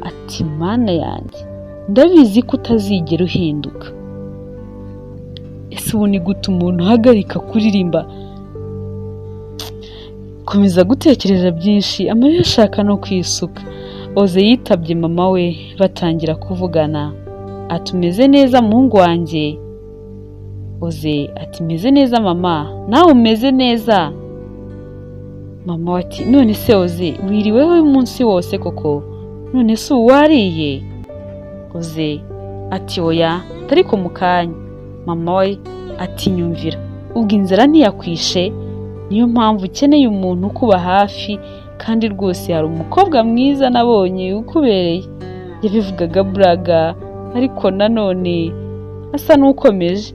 ati mana yanjye, ndabizi ko utazigera uhinduka. Ese ubu ni gute umuntu uhagarika kuririmba? Komeza gutekereza byinshi, amarira ashaka no kwisuka. Oze yitabye mama we batangira kuvugana, ati umeze neza muhungu wanjye? Oze ati meze neza mama, nawe umeze neza? Mama we ati: "None se Oze, wiriweho umunsi wose koko? None se ubu wariye?" Oze ati: "Oya, ariko mu kanya." Mama we ati: "Nyumvira, ubwo inzara ntiyakwishe? Niyo mpamvu ukeneye umuntu ukuba hafi, kandi rwose hari umukobwa mwiza nabonye ukubereye." Yabivugaga buraga, ariko nanone asa n'ukomeje.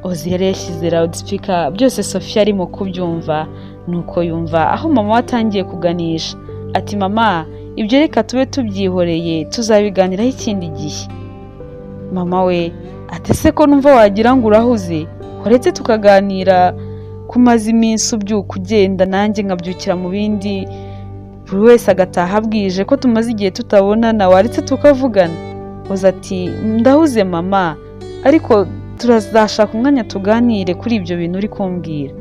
Ozi yari yashyize loudspeaker, byose Sofia arimo kubyumva. Nuko yumva aho mama we atangiye kuganisha, ati: "Mama, ibyo reka tube tubyihoreye, tuzabiganiraho ikindi gihe." Mama we ati: "Ese ko numva wagira ngo urahuze, waretse tukaganira, ko umaze iminsi ubyuka ugenda, nanjye nkabyukira mu bindi, buri wese agataha bwije, ko tumaze igihe tutabonana, waretse tukavugana?" Oza ati: "Ndahuze mama, ariko turazashaka umwanya tuganire kuri ibyo bintu uri kumbwira.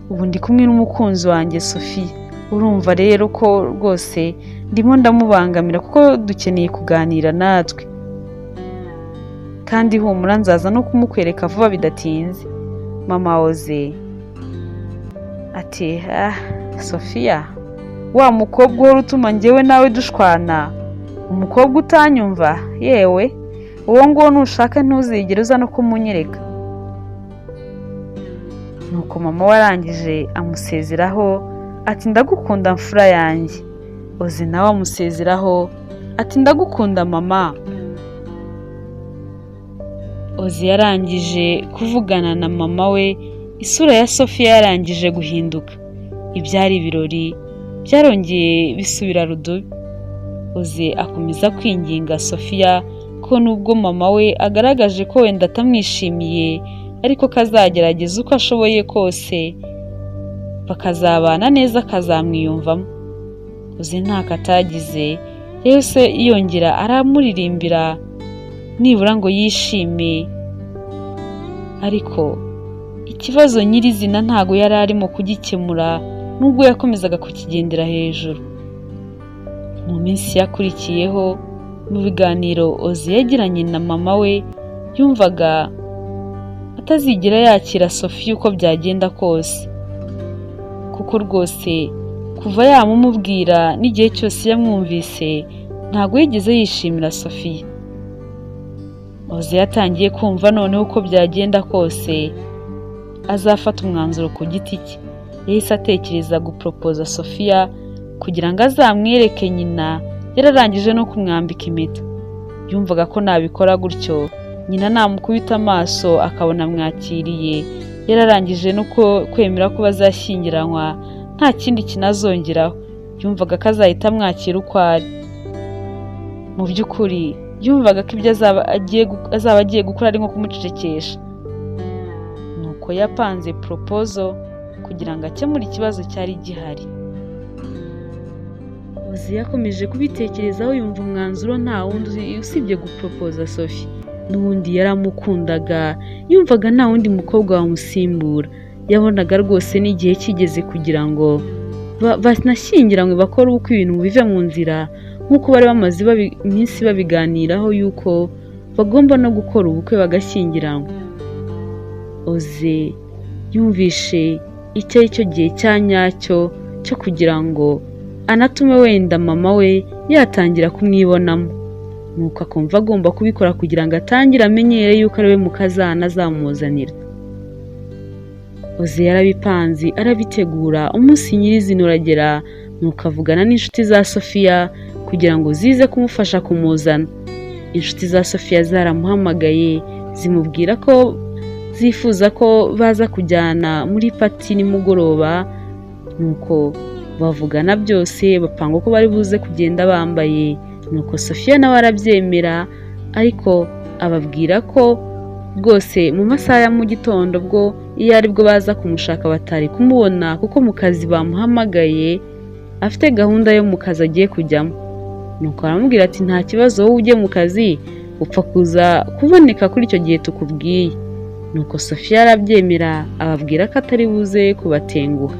Ubu ndi kumwe n'umukunzi wanjye Sophie, urumva rero ko rwose ndimo ndamubangamira, kuko dukeneye kuganira natwe. Kandi humura, nzaza no kumukwereka vuba bidatinze." Mama Oze ati: "Ah, Sophia, wa mukobwa uhora utuma njyewe nawe dushwana, umukobwa utanyumva, yewe uwo nguwo nushaka ntuzigere uza no kumunyereka." Nuko mama we arangije amusezeraho ati: "Ndagukunda mfura yanjye." Ozi nawe amusezeraho ati: "Ndagukunda mama." Ozi yarangije kuvugana na mama we, isura ya Sophia yarangije guhinduka. Ibyari ibirori byarongeye bisubira rudubi. Ozi akomeza kwinginga Sophia ko nubwo mama we agaragaje ko wenda atamwishimiye, ariko ko azagerageza uko ashoboye kose bakazabana neza, akazamwiyumvamo. Ozi ntako atagize, yahise yongera aramuririmbira nibura ngo yishime, ariko ikibazo nyirizina ntago yari arimo kugikemura, nubwo yakomezaga kukigendera hejuru. Mu minsi yakurikiyeho, mu biganiro Ozi yagiranye na mama we, yumvaga atazigera yakira Sophie uko byagenda kose, kuko rwose kuva yamumubwira n'igihe cyose yamwumvise, ntabwo yigeze yishimira Sophie. Ozi yatangiye kumva noneho uko byagenda kose azafata umwanzuro ku giti cye. Yahise atekereza guporopoza Sophia kugira ngo azamwereke nyina yararangije no kumwambika impeta. Yumvaga ko nabikora gutyo, nyina namukubita amaso akabona amwakiriye, yararangije no kwemera ko bazashyingiranwa, nta kindi kinazongeraho. Yumvaga ko azahita amwakira uko ari. Mu by'ukuri yumvaga ko ibyo azaba agiye gukora ari nko kumucecekesha. Nuko yapanze proposal kugira ngo akemure ikibazo cyari gihari. Ozi yakomeje kubitekerezaho, yumva umwanzuro nta wundi usibye guporopoza Sophie. N'ubundi yaramukundaga, yumvaga nta wundi mukobwa wamusimbura. Yabonaga rwose n'igihe kigeze kugira ngo banashyingiranywe, bakore ubukwe, ibintu bive mu nzira, nk'uko bari bamaze iminsi babiganiraho yuko bagomba no gukora ubukwe bagashyingiranwa. Oze yumvishe icyo ari cyo gihe cya nyacyo cyo kugira ngo anatume wenda mama we yatangira kumwibonamo, nuko akumva agomba kubikora kugira ngo atangire amenyere yuko ari we mukazana azamuzanira. Oze yarabipanze, arabitegura, umunsi nyirizina uragera, nuko avugana n'inshuti za Sophia kugira ngo zize kumufasha kumuzana. Inshuti za Sophia zaramuhamagaye, zimubwira ko zifuza ko baza kujyana muri party nimugoroba. Nuko bavugana byose, bapanga uko bari buze kugenda bambaye. Nuko Sophia nawe arabyemera, ariko ababwira ko rwose mu masaha ya mu gitondo bwo iyo aribwo baza kumushaka batari kumubona, kuko mu kazi bamuhamagaye, afite gahunda yo mu kazi agiye kujyamo. Nuko aramubwira ati: "Nta kibazo, wowe ujye mu kazi, upfa kuza kuboneka kuri icyo gihe tukubwiye." Nuko Sophia arabyemera, ababwira ko atari buze kubatenguha.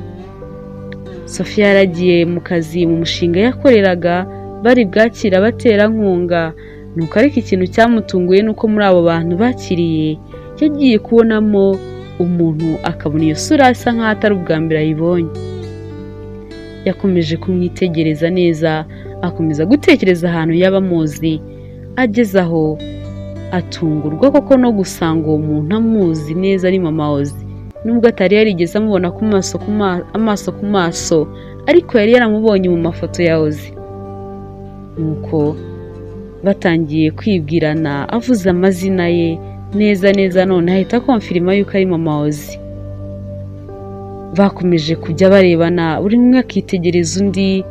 Sophia yaragiye mu kazi, mu mushinga yakoreraga bari bwakira abaterankunga. Nuko ariko ikintu cyamutunguye ni uko muri abo bantu bakiriye yagiye kubonamo Umuntu akabona iyo sura asa nkaho atari ubwa mbere ayibonye. Yakomeje kumwitegereza neza, akomeza gutekereza ahantu yaba amuzi. Ageze aho atungurwa koko no gusanga uwo muntu amuzi neza ari mama Ozi. Nubwo atari yarigeze amubona ku maso amaso ku maso, ariko yari yaramubonye mu mafoto ya Ozi. Nuko batangiye kwibwirana, avuze amazina ye neza neza, none ahita akonfirima yuko ari mama Ozi. Bakomeje kujya barebana, buri umwe akitegereza undi,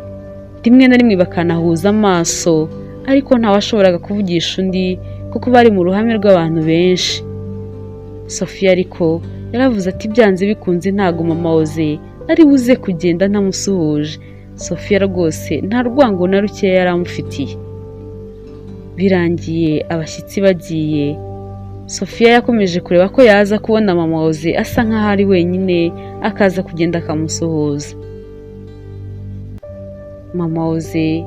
rimwe na rimwe bakanahuza amaso, ariko ntawashoboraga kuvugisha undi kuko bari mu ruhame rw'abantu benshi. Sophia ariko yaravuze ati byanze bikunze ntago mama Ozi ari buze kugenda ntamusuhuje. Sophia rwose nta rwango na rukeya yari amufitiye. Birangiye abashyitsi bagiye, Sophia yakomeje kureba ko yaza kubona mama Ozi asa nkaho ari wenyine, akaza kugenda akamusuhuza. Mama Ozi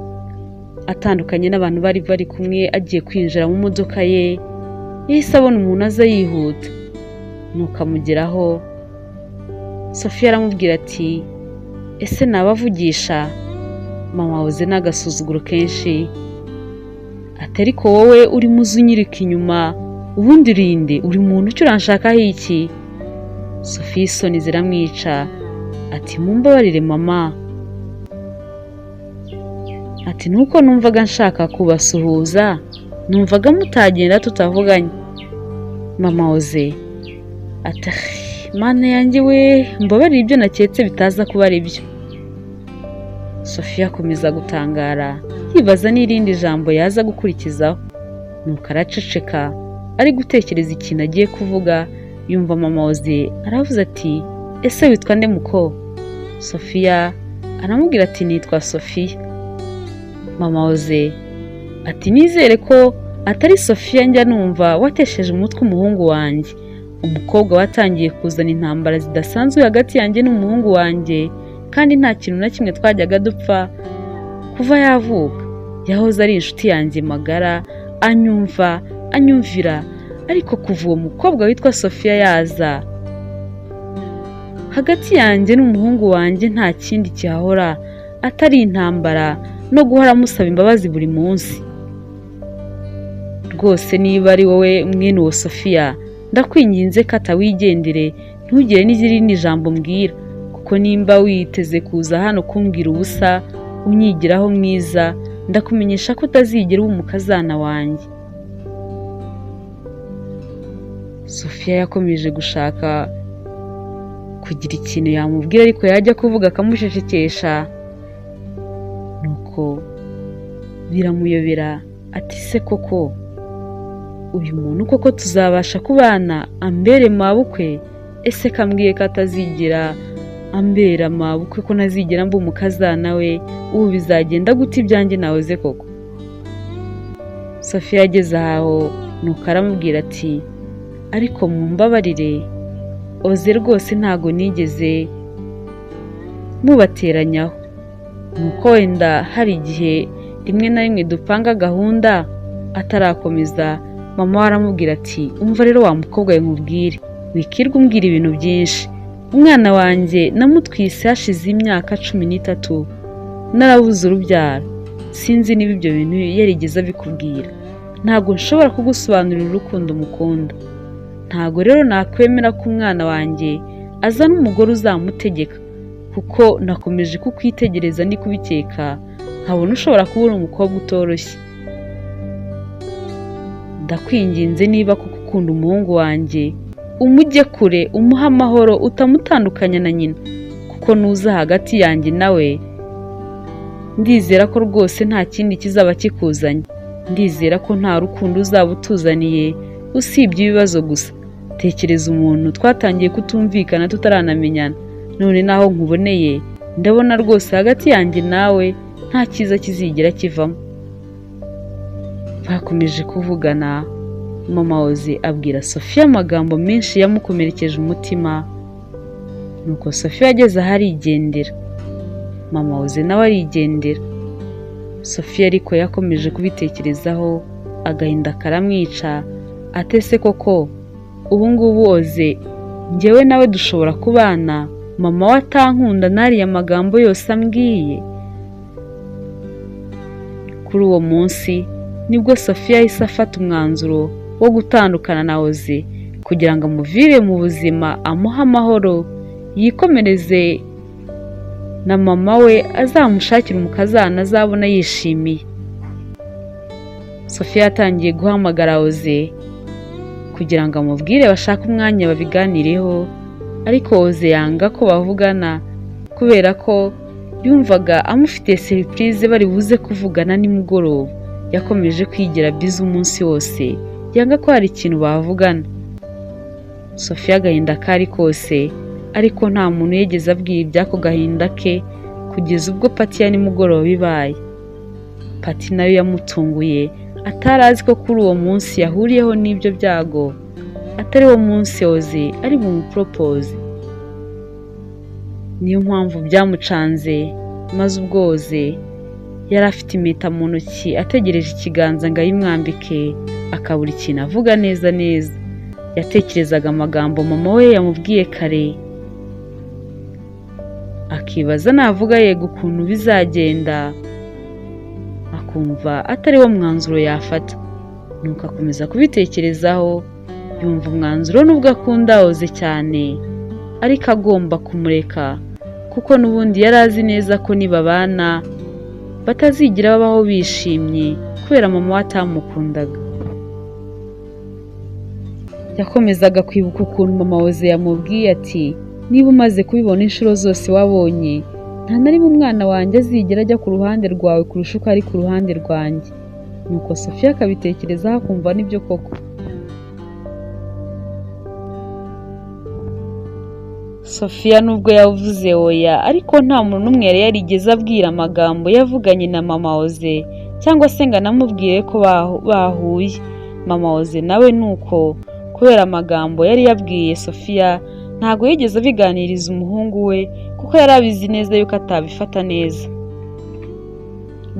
atandukanye n'abantu bari bari kumwe, agiye kwinjira mu modoka ye, yahise abona umuntu aza yihuta, nuko amugeraho. Sophia aramubwira ati ese nabavugisha? Mama Ozi n'agasuzuguro kenshi ati ariko wowe urimo uza unyirika inyuma, ubundi urinde uri muntu icyo uranshakaho iki? Sophia isoni ziramwica ati mumbabarire mama, ati nuko numvaga nshaka kubasuhuza, numvaga mutagenda tutavuganye. Mama Ozi ati mana yanjye we, mbabarire ibyo naketse bitaza kuba ari byo. Sophia akomeza gutangara yibaza n'irindi jambo yaza gukurikizaho, nuko araceceka ari gutekereza ikintu agiye kuvuga. Yumva mama Ozi aravuze ati ese witwa nde muko? Sophia aramubwira ati nitwa Sophia. Mama Ozi ati nizere ko atari Sophia njya numva watesheje umutwe umuhungu wanjye, umukobwa watangiye kuzana intambara zidasanzwe hagati yanjye n'umuhungu wanjye, kandi nta kintu na kimwe twajyaga dupfa kuva yavuka. Yahoze ari inshuti yanjye magara, anyumva anyumvira, ariko kuva uwo mukobwa witwa Sophia yaza hagati yanjye n'umuhungu wanjye nta kindi kihahora atari intambara no guhora amusaba imbabazi buri munsi. Rwose niba ari wowe mwene uwo Sophia, ndakwinginze kata wigendere, ntugire n'irindi jambo mbwira, kuko nimba witeze kuza hano kumbwira ubusa unyigiraho mwiza, ndakumenyesha ko utazigera uba umukazana wanjye. Sophia yakomeje gushaka kugira ikintu yamubwira, ariko yajya kuvuga akamucecekesha. Nuko biramuyobera ati se koko uyu muntu koko tuzabasha kubana ambere mabukwe? Ese kambwiye ko atazigera ambera mabukwe, ko ntazigera mba umukazana we, ubu bizagenda gute ibyanjye nawe koko? Sophia ageze aho nuko aramubwira ati ariko mumbabarire Oze rwose ntago nigeze mubateranyaho, nuko wenda hari igihe rimwe na rimwe dupanga gahunda. Atarakomeza mama we aramubwira ati umva rero wa mukobwa we nkubwire, wikirwa umbwira ibintu byinshi. Umwana wanjye namutwise hashize imyaka 13 narabuze urubyaro, sinzi niba ibyo bintu yarigeze abikubwira. Ntabwo nshobora kugusobanurira urukundo mukunda, ntabwo rero nakwemera ko umwana wanjye azana umugore uzamutegeka, kuko nakomeje kukwitegereza ndi kubikeka nkabona ushobora kuba uri umukobwa utoroshye. Ndakwinginze niba koko ukunda umuhungu wanjye, umujye kure, umuhe amahoro, utamutandukanya na nyina, kuko nuza hagati yanjye nawe ndizera ko rwose nta kindi kizaba kikuzanye. Ndizera ko nta rukundo uzaba utuzaniye usibye ibibazo gusa. Tekereza umuntu twatangiye kutumvikana tutaranamenyana, none naho nkuboneye ndabona rwose hagati yanjye nawe nta cyiza kizigera kivamo. Bakomeje kuvugana, mama Ozi abwira Sophia amagambo menshi yamukomerekeje umutima. Nuko Sophia ageze aho arigendera, mama Ozi nawe arigendera. Sophia ariko yakomeje kubitekerezaho, agahinda karamwica. Atese koko ubu ngubu Oze Njyewe nawe dushobora kubana, mama we atankunda n'ariya magambo yose ambwiye? Kuri uwo munsi nibwo Sophia yahise afata umwanzuro wo gutandukana na Oze kugira ngo amuvire mu buzima, amuhe amahoro, yikomereze na mama we azamushakire umukazana azabona yishimiye. Sophia yatangiye guhamagara Oze kugira ngo amubwire bashake umwanya babiganireho, ariko Oze yanga ko bavugana kubera ko yumvaga amufitiye surprise bari buze kuvugana nimugoroba. Yakomeje kwigira bize umunsi wose, yanga ko hari ikintu bavugana. Sophia agahinda kari kose, ariko nta muntu yigeze abwira iby'ako gahinda ke kugeza ubwo pati ya nimugoroba ibaye. Pati nayo yamutunguye, atari azi ko kuri uwo munsi yahuriyeho n'ibyo byago atari wo munsi Oze ari bumupropose. Niyo mpamvu byamucanze, maze ubwo Oze yari afite impeta mu ntoki ategereje ikiganza ngo ayimwambike, akabura ikintu avuga neza neza. Yatekerezaga amagambo mama we yamubwiye kare, akibaza navuga yego ukuntu bizagenda, akumva atari wo mwanzuro yafata. Nuko akomeza kubitekerezaho, yumva umwanzuro nubwo akunda Oze cyane ariko agomba kumureka, kuko n'ubundi yari azi neza ko nibabana batazigira babaho bishimye kubera mama we atamukundaga. Yakomezaga kwibuka ukuntu mama Oze yamubwiye ati niba umaze kubibona inshuro zose wabonye, nta na rimwe umwana wanjye azigera ajya ku ruhande rwawe kurusha uko ari ku ruhande rwanjye. Nuko Sophia akabitekerezaho akumva nibyo koko. Sophia nubwo yavuze oya, ariko nta muntu n'umwe yari yarigeze abwira amagambo yavuganye na mama Oze cyangwa se ngo anamubwire ko bahuye. Mama Oze nawe nuko kubera amagambo yari yabwiye Sophia ntago yigeze abiganiriza umuhungu we kuko yari abizi neza yuko atabifata neza.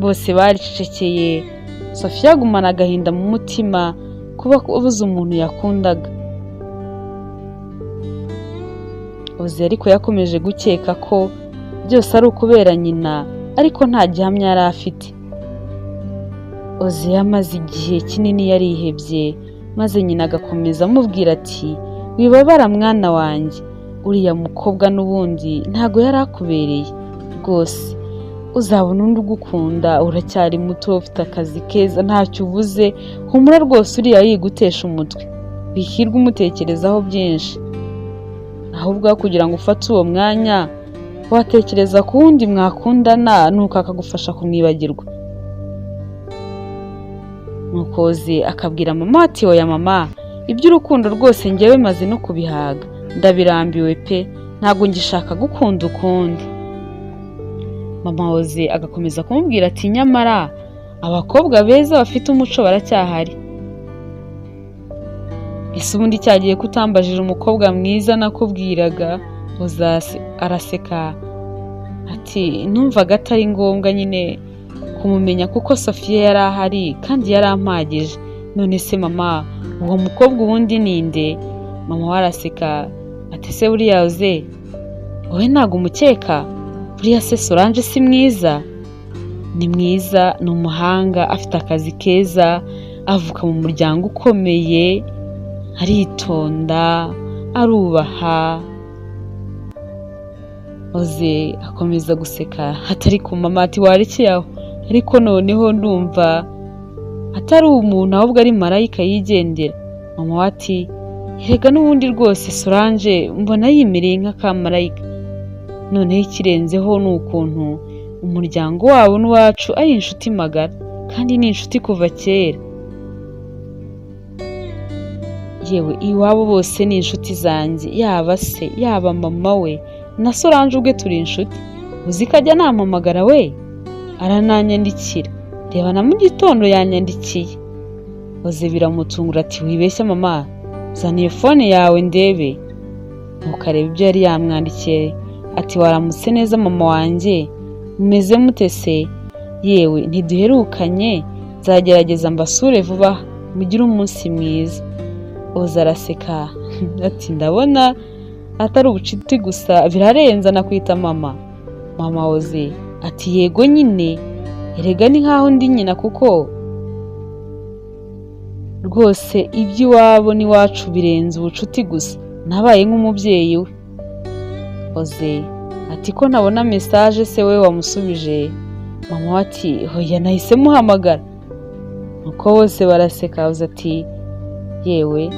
Bose baricecekeye, Sophia agumana agahinda mu mutima kuba abuze umuntu yakundaga. Oze ariko yakomeje gukeka ko byose ari ukubera nyina, ariko nta gihamya yari afite. Oze yamaze igihe kinini yarihebye, maze nyina agakomeza amubwira ati wibabara mwana wanjye, uriya mukobwa n'ubundi ntago yari akubereye rwose, uzabona undi ugukunda, uracyari muto, ufite akazi keza, ntacyo ubuze, humura rwose uriya yigutesha umutwe, wihirwe umutekerezaho byinshi. Ahubwo kugira ngo ufate uwo mwanya watekereza ku wundi mwakundana, nuko akagufasha kumwibagirwa. Nuko Oze akabwira mama ati oya mama, iby'urukundo rwose njyewe maze no kubihaga, ndabirambiwe pe, ntabwo ngishaka gukunda ukundi. Mama Oze agakomeza kumubwira ati nyamara abakobwa beza bafite umuco baracyahari. Ese ubundi cyagiye kutambajije umukobwa mwiza nakubwiraga? Oze araseka ati numvaga atari ngombwa nyine kumumenya kuko Sophia yari ahari kandi yari ampagije. None se mama, uwo mukobwa ubundi ninde? Mama we araseka ati se buriya Oze wowe ntabwo umukeka? Buriya se Solange si mwiza? Ni mwiza, ni umuhanga, afite akazi keza, avuka mu muryango ukomeye, aritonda, arubaha. Oze akomeza guseka atari ku mama ati warekeye aho, ariko noneho ndumva atari umuntu ahubwo ari marayika yigendera. Mama we ati erega n'ubundi rwose Solange mbona yimereye nk'akamarayika, noneho ikirenzeho ni ukuntu umuryango wabo n'uwacu ari inshuti magara, kandi ni inshuti kuva kera. Yewe iwabo bose ni inshuti zanjye, yaba se, yaba mama we na Solange ubwe turi inshuti. Uzi ko ajya nampamagara we, arananyandikira, reba na mu gitondo yanyandikiye. Oze biramutungura ati wibeshya mama, zana iyo fone yawe ndebe. Nuko areba ibyo yari yamwandikiye ati waramutse neza mama wanjye, mumeze mute se? Yewe ntiduherukanye, nzagerageza mbasure vuba, mugire umunsi mwiza. Oze araseka ati ndabona Atari ubucuti gusa, birarenza, nakwita mama. Mama Oze ati: "Yego nyine, erega ni nkaho ndi nyina, kuko rwose iby'iwabo n'iwacu birenze ubucuti gusa, nabaye nk'umubyeyi we." Oze ati: "Ko ntabona message se, we wamusubije?" Mama we ati: "Hoya, nahise muhamagara." Nuko bose baraseka. Oze ati: "Yewe,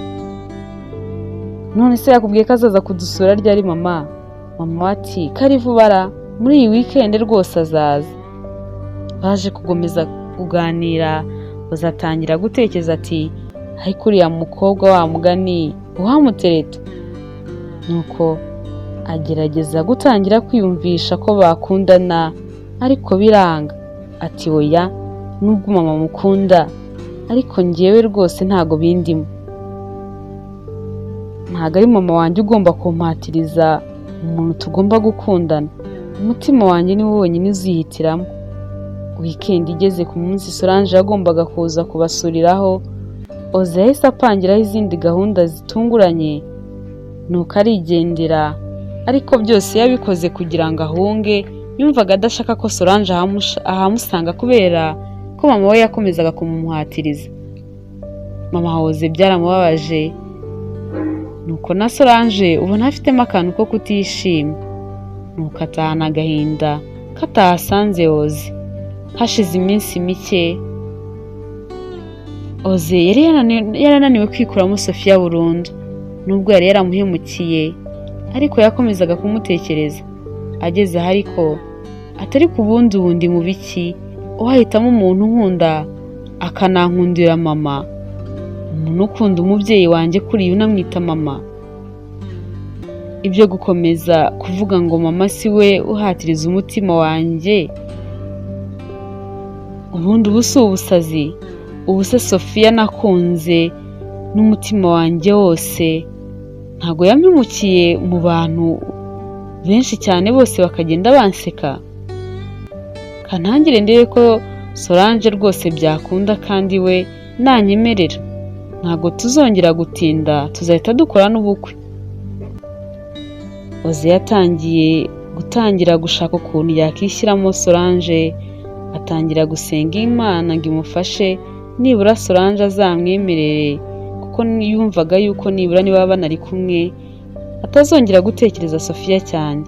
none se yakubwiye ko azaza kudusura ryari, mama?" Mama we ati: "Kari vuba ra, muri iyi weekend rwose azaza." Baje gukomeza kuganira, bazatangira gutekereza ati: "Ariko uriya mukobwa wa mugani uwamutereta?" Nuko agerageza gutangira kwiyumvisha ko bakundana, ariko biranga. Ati: "Oya, nubwo mama mukunda, ariko ngewe rwose ntago bindimo. Ntago ari mama wanjye ugomba kumpatiriza umuntu tugomba gukundana. Umutima wanjye niwo wonyine uzihitiramo." Weekend igeze ku munsi Solange yagombaga kuza kubasuriraho, Oze yahise apangiraho izindi gahunda zitunguranye, nuko arigendera. Ariko byose yabikoze kugira ngo ahunge. Yumvaga adashaka ko Solange ahamusanga kubera ko mama we yakomezaga kumumuhatiriza. Mama Oze byaramubabaje, nuko na Solange ubona afitemo akantu ko kutishima, nuko atahana agahinda katahasanze Oze. Hashize iminsi mike, Oze yari yarananiwe kwikuramo Sofiya burundu. Nubwo yari yaramuhemukiye, ariko yakomezaga kumutekereza. Ageze aho ariko atari ku bundi bundi mu biki, wahitamo umuntu unkunda akanankundira mama, umuntu ukunda umubyeyi wanjye kuriya unamwita mama. Ibyo gukomeza kuvuga ngo mama si we uhatiriza umutima wanjye, ubundi ubu si ubusazi? Ubu se Sofiya nakunze n'umutima wanjye wose ntabwo yampemukiye mu bantu benshi cyane, bose bakagenda banseka? Kantangire ndebe ko Solange rwose byakunda, kandi we nanyemerera ntabwo tuzongera gutinda, tuzahita dukora n'ubukwe. Oze yatangiye gutangira gushaka ukuntu yakishyiramo Solange, atangira gusenga Imana ngo imufashe nibura Solange azamwemerere, kuko yumvaga yuko nibura niba banari kumwe atazongera gutekereza Sofiya cyane.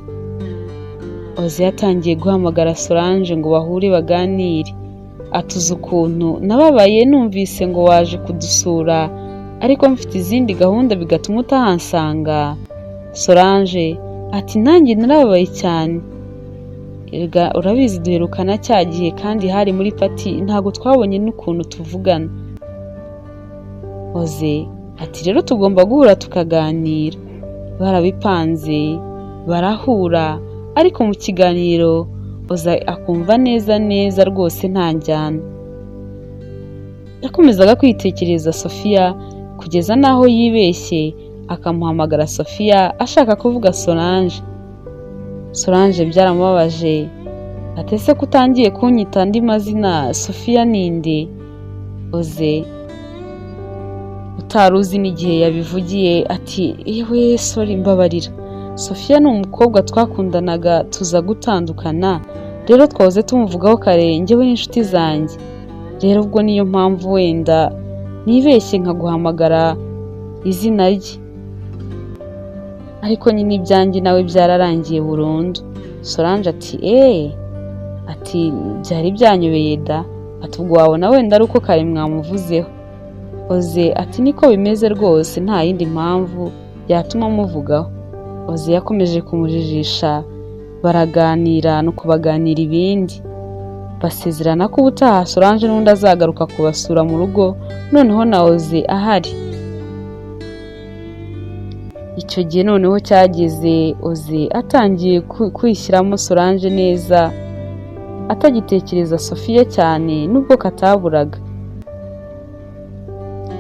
Oze yatangiye guhamagara Solange ngo bahure baganire. Atuze ukuntu nababaye numvise ngo waje kudusura, ariko mfite izindi gahunda bigatuma utahansanga. Solange ati: "Nanjye narababaye cyane. Erega urabizi duherukana cya gihe, kandi hari muri party, ntabwo twabonye n'ukuntu tuvugana." Oze ati: "Rero tugomba guhura tukaganira." Barabipanze, barahura, ariko mu kiganiro Oze akumva neza neza rwose nta njyana. Yakomezaga kwitekereza Sofiya kugeza n'aho yibeshye akamuhamagara Sofiya ashaka kuvuga Solange. Solange byaramubabaje, ati: "Ese ko utangiye kunyita andi mazina, Sofiya ninde?" Oze utari uzi n'igihe yabivugiye ati: "Yewe, sorry, mbabarira. Sofiya ni umukobwa twakundanaga tuza gutandukana. Rero twahoze tumuvugaho kare njyewe n'inshuti zanjye. Rero ubwo niyo mpamvu wenda nibeshye nkaguhamagara izina rye, ariko nyine ibyanjye nawe byararangiye burundu." Solange ati: "Eee," ati: "Byari byanyobeye da." Ati: "Ubwo wabona wenda ari uko kare mwamuvuzeho." Oze ati: "Niko bimeze rwose, nta yindi mpamvu yatuma amuvugaho." Oze yakomeje kumujijisha, baraganira, nuko baganira ibindi, basezerana ko ubutaha Solange n'undi azagaruka kubasura mu rugo, noneho na Oze ahari. Icyo gihe noneho cyageze Oze atangiye kwishyiramo Solange neza, atagitekereza Sofiya cyane nubwo kataburaga.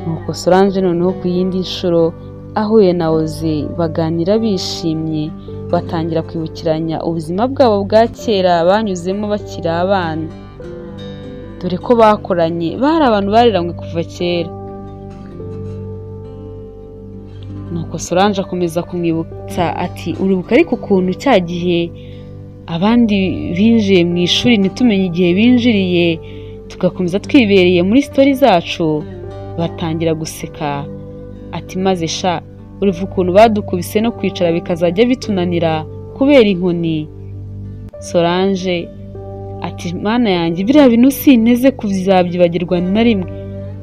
Nuko Solange noneho ku yindi nshuro ahuye na Oze, baganira bishimye, batangira kwibukiranya ubuzima bwabo bwa kera banyuzemo bakiri abana, dore ko bakoranye, bari abantu bareranywe kuva kera. Nuko Solange atangira kumubwira ukuntu Nuko Solange akomeza kumwibutsa ati uribuka ariko ukuntu cya gihe abandi binjiye mu ishuri ntitumenye igihe binjiriye, tugakomeza twibereye muri story zacu. Batangira guseka ati maze sha uribuka ukuntu badukubise no kwicara bikazajya bitunanira kubera inkoni. Solange ati mana yanjye, biriya bintu sinteze kuzabyibagirwa na rimwe,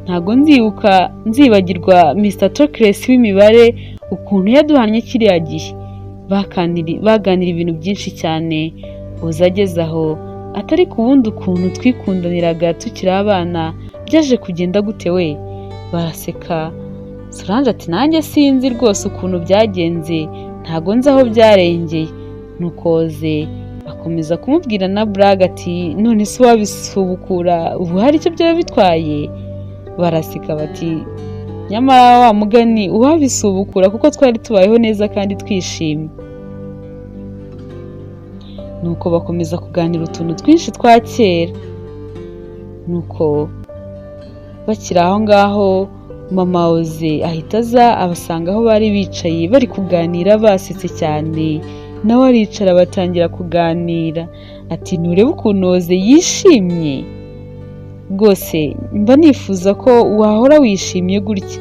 ntago nzibuka nzibagirwa Mr Tokres w'imibare ukuntu yaduhannye kiriya gihe. Baganira ibintu byinshi cyane. Oza ageze aho atari ku wundi ukuntu twikundaniraga tukiri abana byaje kugenda gute we? Baraseka. Solange ati nanjye sinzi rwose ukuntu byagenze, ntago nzi aho byarengeye. Nuko Oze akomeza kumubwira na Braga ati none se wabisubukura ubu hari icyo byaba bitwaye? Baraseka bati nyamara wa mugani uwabisubukura kuko twari tubayeho neza kandi twishimye. Nuko bakomeza kuganira utuntu twinshi twa kera. Nuko bakiri aho ngaho mama Oze ahita aza abasanga aho bari bicaye bari kuganira basetse cyane, nawe aricara batangira kuganira ati nturebe ukuntu Oze yishimye rwose, mba nifuza ko wahora wishimye gutya.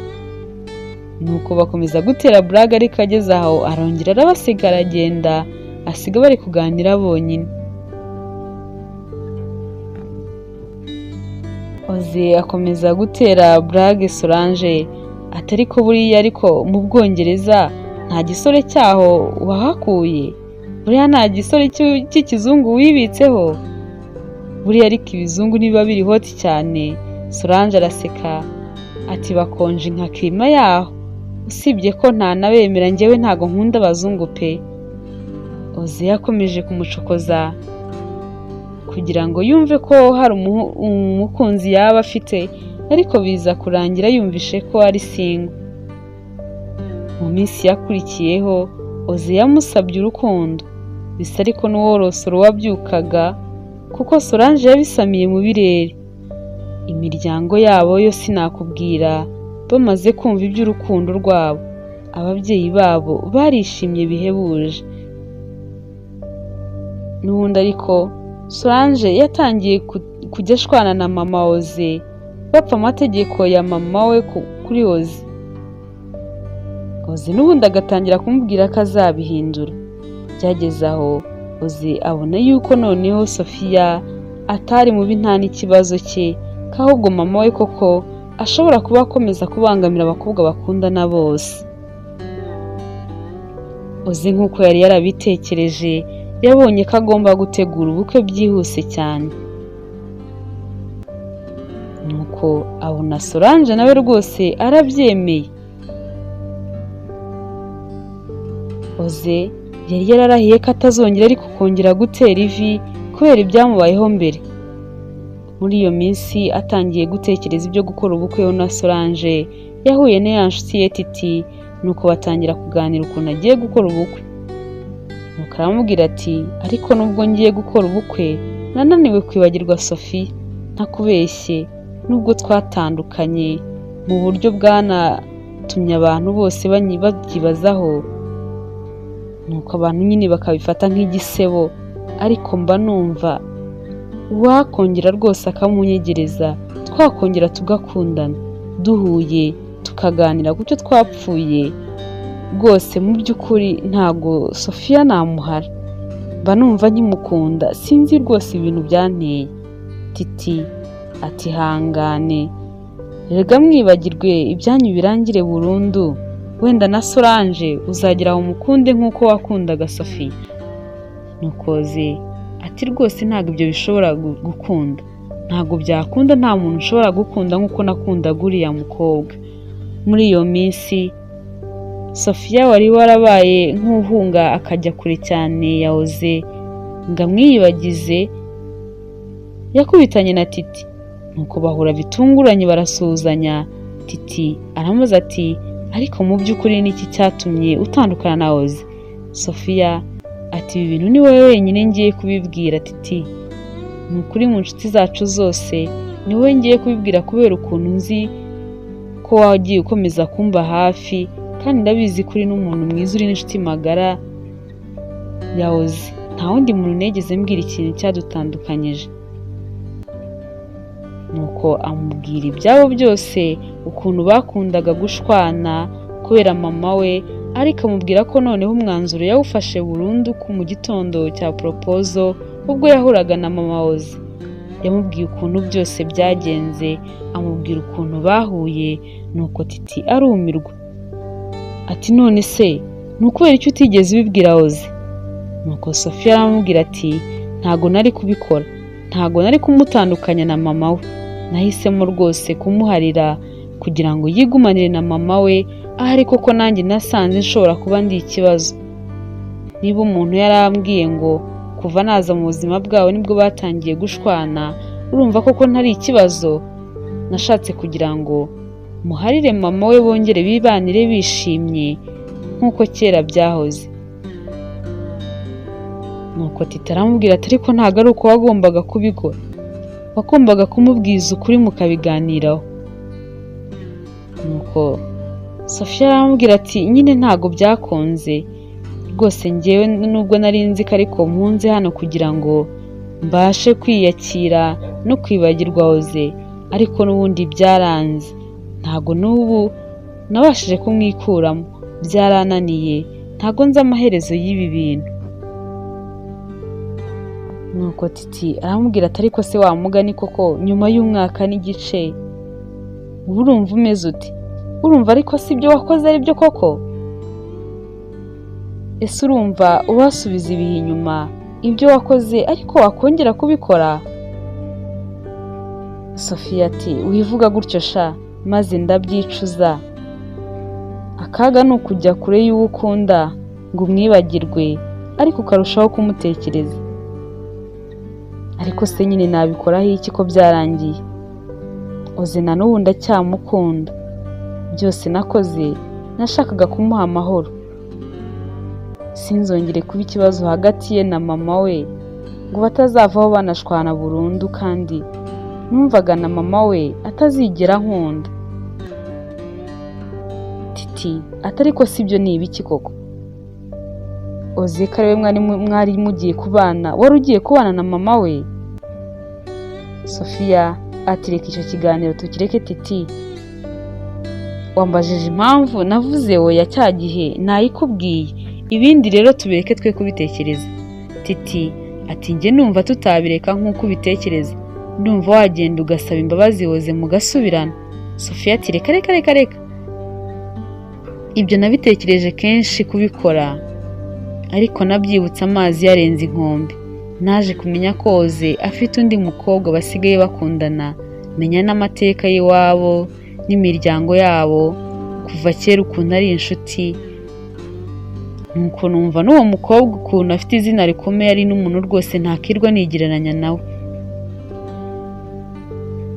Nuko bakomeza gutera Braga, ariko ageze aho arongera arabasiga aragenda, asiga bari kuganira bonyine. Oze akomeza gutera Braga Solange ati ariko buriya ariko mu Bwongereza nta gisore cyaho wahakuye, buriya nta gisore cy'ikizungu wibitseho, buriya ariko ibizungu nibiba biri hoti cyane. Solange araseka ati bakonje nka klima yaho, usibye ko nta nabemera njyewe ntago nkunda abazungu pe. Oze yakomeje kumucokoza kugira ngo yumve ko hari umukunzi yaba afite, ariko biza kurangira yumvishe ko ari single. Mu minsi yakurikiyeho Oze yamusabye urukundo, bisa ariko n'uworosoro wabyukaga kuko Solange yabisamiye mu birere. Imiryango yabo yo sinakubwira, bamaze kumva iby'urukundo rwabo, ababyeyi babo barishimye bihebuje. N'ubundi ariko Solange yatangiye kujya ashwana na mama Oze, bapfa amategeko ya mama we kuri Oze. Oze n'ubundi agatangira kumubwira ko azabihindura. Byageze aho Oze abona yuko noneho Sofia atari mubi nta n'ikibazo cye, ko ahubwo mama we koko ashobora kuba akomeza kubangamira abakobwa bakundana bose. Oze nk'uko yari yarabitekereje, yabonye ko agomba gutegura ubukwe byihuse cyane. Nuko abona Solange nawe rwose arabyemeye. Oze yari yararahiye ko atazongera ariko kongera gutera ivi kubera ibyamubayeho mbere. Muri iyo minsi atangiye gutekereza ibyo gukora ubukwe na Solange, yahuye na ya nshuti ye Titi, nuko batangira kuganira ukuntu agiye gukora ubukwe. Nuko aramubwira ati ariko nubwo ngiye gukora ubukwe nananiwe kwibagirwa Sophie, ntakubeshye nubwo twatandukanye mu buryo bwanatumye abantu bose babyibazaho, nuko abantu nyine bakabifata nk'igisebo, ariko mba numva wakongera rwose akamunyegereza, twakongera tugakundana, duhuye tukaganira ku cyo twapfuye rwose mu by'ukuri ntago Sofia namuhara, mba numva nkimukunda, sinzi rwose ibintu byanteye. Titi ati hangane rega mwibagirwe ibyanyu birangire burundu, wenda na Solange uzagera aho umukunde nk'uko wakundaga Sofia. Nuko Oze ati rwose ntabwo ibyo bishobora gukunda, ntabwo byakunda, nta muntu ushobora gukunda nk'uko nakundaga uriya mukobwa. Muri iyo minsi Sofia wari warabaye nk'uhunga akajya kure cyane ya Oze ngo amwiyibagize, yakubitanye na Titi. Nuko bahura bitunguranye barasuhuzanya. Titi aramubaza ati ariko mu by'ukuri niki cyatumye utandukana na Oze? Sofia ati ibi bintu ni wowe wenyine ngiye kubibwira Titi, ni ukuri mu nshuti zacu zose ni wowe ngiye kubibwira kubera ukuntu nzi ko wagiye ukomeza kumba hafi Kandi ndabizi kuri n'umuntu mwiza, uri n'inshuti magara ya Ozi. Nta wundi muntu nigeze mbwira ikintu cyadutandukanyije. Nuko amubwira ibyabo byose, ukuntu bakundaga gushwana kubera mama we, ariko amubwira ko noneho umwanzuro yawufashe burundu ku mu gitondo cya proposal ubwo yahuraga na mama Ozi. Yamubwiye ukuntu byose byagenze, amubwira ukuntu bahuye. Nuko Titi arumirwa, ati none se ni ukubera icyo utigeze ubibwira Ozi? Nuko Sofia aramubwira ati ntago nari kubikora, ntago nari kumutandukanya na mama we. Nahisemo rwose kumuharira kugira ngo yigumanire na mama we, ahari koko nanjye nasanze nshobora kuba ndi ikibazo. Niba umuntu yarambwiye ngo kuva naza mu buzima bwabo nibwo batangiye gushwana, urumva koko ntari ikibazo? Nashatse kugira ngo muharire mama we bongere bibanire bishimye nk'uko kera byahoze. Nuko Titi aramubwira ati ariko ntabwo ari uko wagombaga kubikora, wagombaga kumubwiza ukuri mukabiganiraho. Nuko Sofia aramubwira ati nyine ntabwo byakunze rwose, njyewe nubwo nari nzi ko ariko mpunze hano kugira ngo mbashe kwiyakira no kwibagirwa Oze, ariko n'ubundi byaranze, ntabwo n'ubu nabashije kumwikuramo, byarananiye, ntabwo nzi amaherezo y'ibi bintu. Nuko Titi aramubwira ati ariko se wa mugani koko nyuma y'umwaka n'igice uba urumva umeze ute? Urumva ariko si ibyo wakoze ari byo koko? Ese urumva uwasubiza ibihe inyuma ibyo wakoze ariko wakongera kubikora? Sofia ati wivuga gutyo sha, maze ndabyicuza. Akaga ni ukujya kure y'uwo ukunda ngo umwibagirwe, ariko ukarushaho kumutekereza. Ariko se nyine nabikoraho iki ko byarangiye? Oze na n'ubu ndacyamukunda. Byose nakoze nashakaga kumuha amahoro, sinzongere kuba ikibazo hagati ye na mama we ngo batazavaho banashwana burundu, kandi numvaga na mama we atazigera ankunda. Titi ati ariko si ibyo ni ibiki koko? Oze ko ariwe mwari mugiye kubana, wari ugiye kubana na mama we? Sofia ati reka icyo kiganiro tukireke Titi, wambajije impamvu navuze oya cya gihe nayikubwiye, ibindi rero tubireke twe kubitekereza. Titi ati njye numva tutabireka nk'uko ubitekereza, ndumva wagenda ugasaba imbabazi Oze mugasubirana. Sofia ati reka reka reka reka, ibyo nabitekereje kenshi kubikora, ariko nabyibutse amazi yarenze inkombe. Naje kumenya ko Oze afite undi mukobwa basigaye bakundana, menya n'amateka y'iwabo n'imiryango yabo kuva kera ukuntu ari inshuti. Nuko numva n'uwo mukobwa ukuntu afite izina rikomeye, ari n'umuntu rwose ntakirwa nigereranya nawe.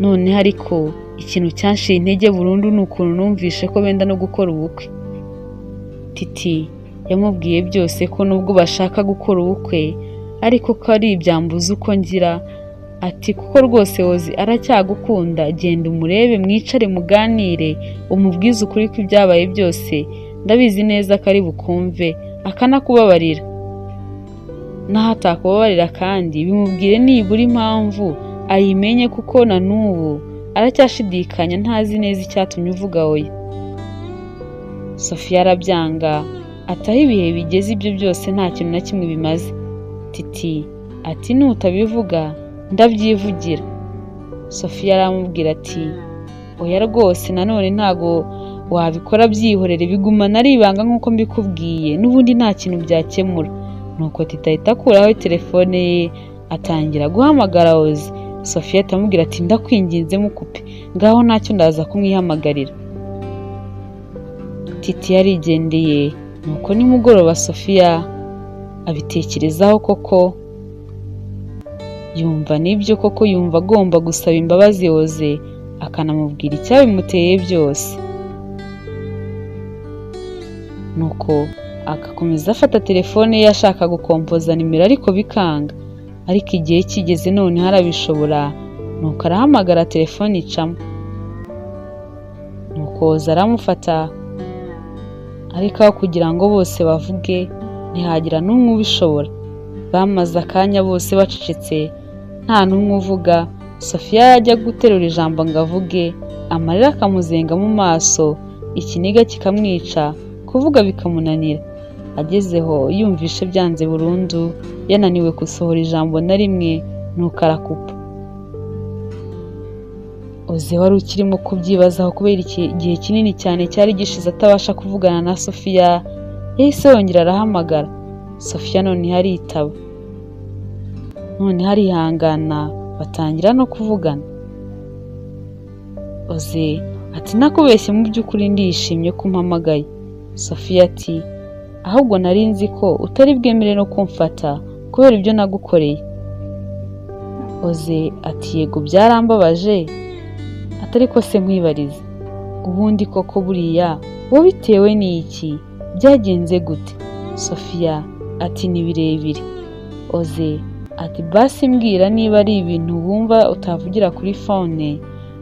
Noneho ariko ikintu cyanshiye intege burundu ni ukuntu numvishe ko benda no gukora ubukwe. Titi yamubwiye byose ko nubwo bashaka gukora ubukwe ariko ko ari ibyambuza uko ngira, ati kuko rwose Ozi aracyagukunda, genda umurebe mwicare muganire, umubwize ukuri ko ibyabaye byose, ndabizi neza ko ari bukumve akanakubabarira. Naho atakubabarira kandi bimubwire nibura impamvu ayimenye, kuko na n'ubu aracyashidikanya ntazi neza icyatumye uvuga oya. Sofia arabyanga, ati aho ibihe bigeze ibyo byose nta kintu na kimwe bimaze. Titi ati nutabivuga ndabyivugira. Sofia aramubwira ati oya rwose nanone ntago wabikora, byihorere bigumana ari ibanga nk'uko mbikubwiye, n'ubundi nta kintu byakemura. Nuko Titi ahita akuraho telefone ye atangira guhamagara Ozi. Sofia atamubwira ati ndakwinginze mukupe, ngaho ntacyo ndaza kumwihamagarira. Titi yarigendeye. Nuko nimugoroba Sofia abitekerezaho koko, yumva nibyo koko, yumva agomba gusaba imbabazi Oze akanamubwira icyabimuteye byose. Nuko agakomeza afata telefone ye ashaka gukompoza nimero ariko bikanga, ariko igihe kigeze noneho arabishobora. Nuko arahamagara telefone icamo. Nuko Oze aramufata Ariko aho kugira ngo bose bavuge, ntihagira n'umwe ubishobora. Bamaze akanya bose bacecetse, nta n'umwe uvuga. Sofiya yajya guterura ijambo ngo avuge, amarira akamuzenga mu maso, ikiniga kikamwica, kuvuga bikamunanira. Agezeho yumvishe byanze burundu, yananiwe gusohora ijambo na rimwe, nuko arakupa. Oze wari ukirimo kubyibazaho kubera igihe kinini cyane cyari gishize atabasha kuvugana na Sofiya, yahise yongera arahamagara. Sofiya noneho aritaba, noneho arihangana, batangira no kuvugana. Oze ati nakubeshye, mu by'ukuri ndishimye ko umpamagaye. Sofiya ati ahubwo nari nzi ko utari bwemere no kumfata kubera ibyo nagukoreye. Oze ati yego byarambabaje, atari ko se nkwibariza, ubundi koko buriya wabitewe n'iki? Byagenze gute? Sofiya ati ni birebire. Oze ati basi mbwira niba ari ibintu wumva utavugira kuri phone,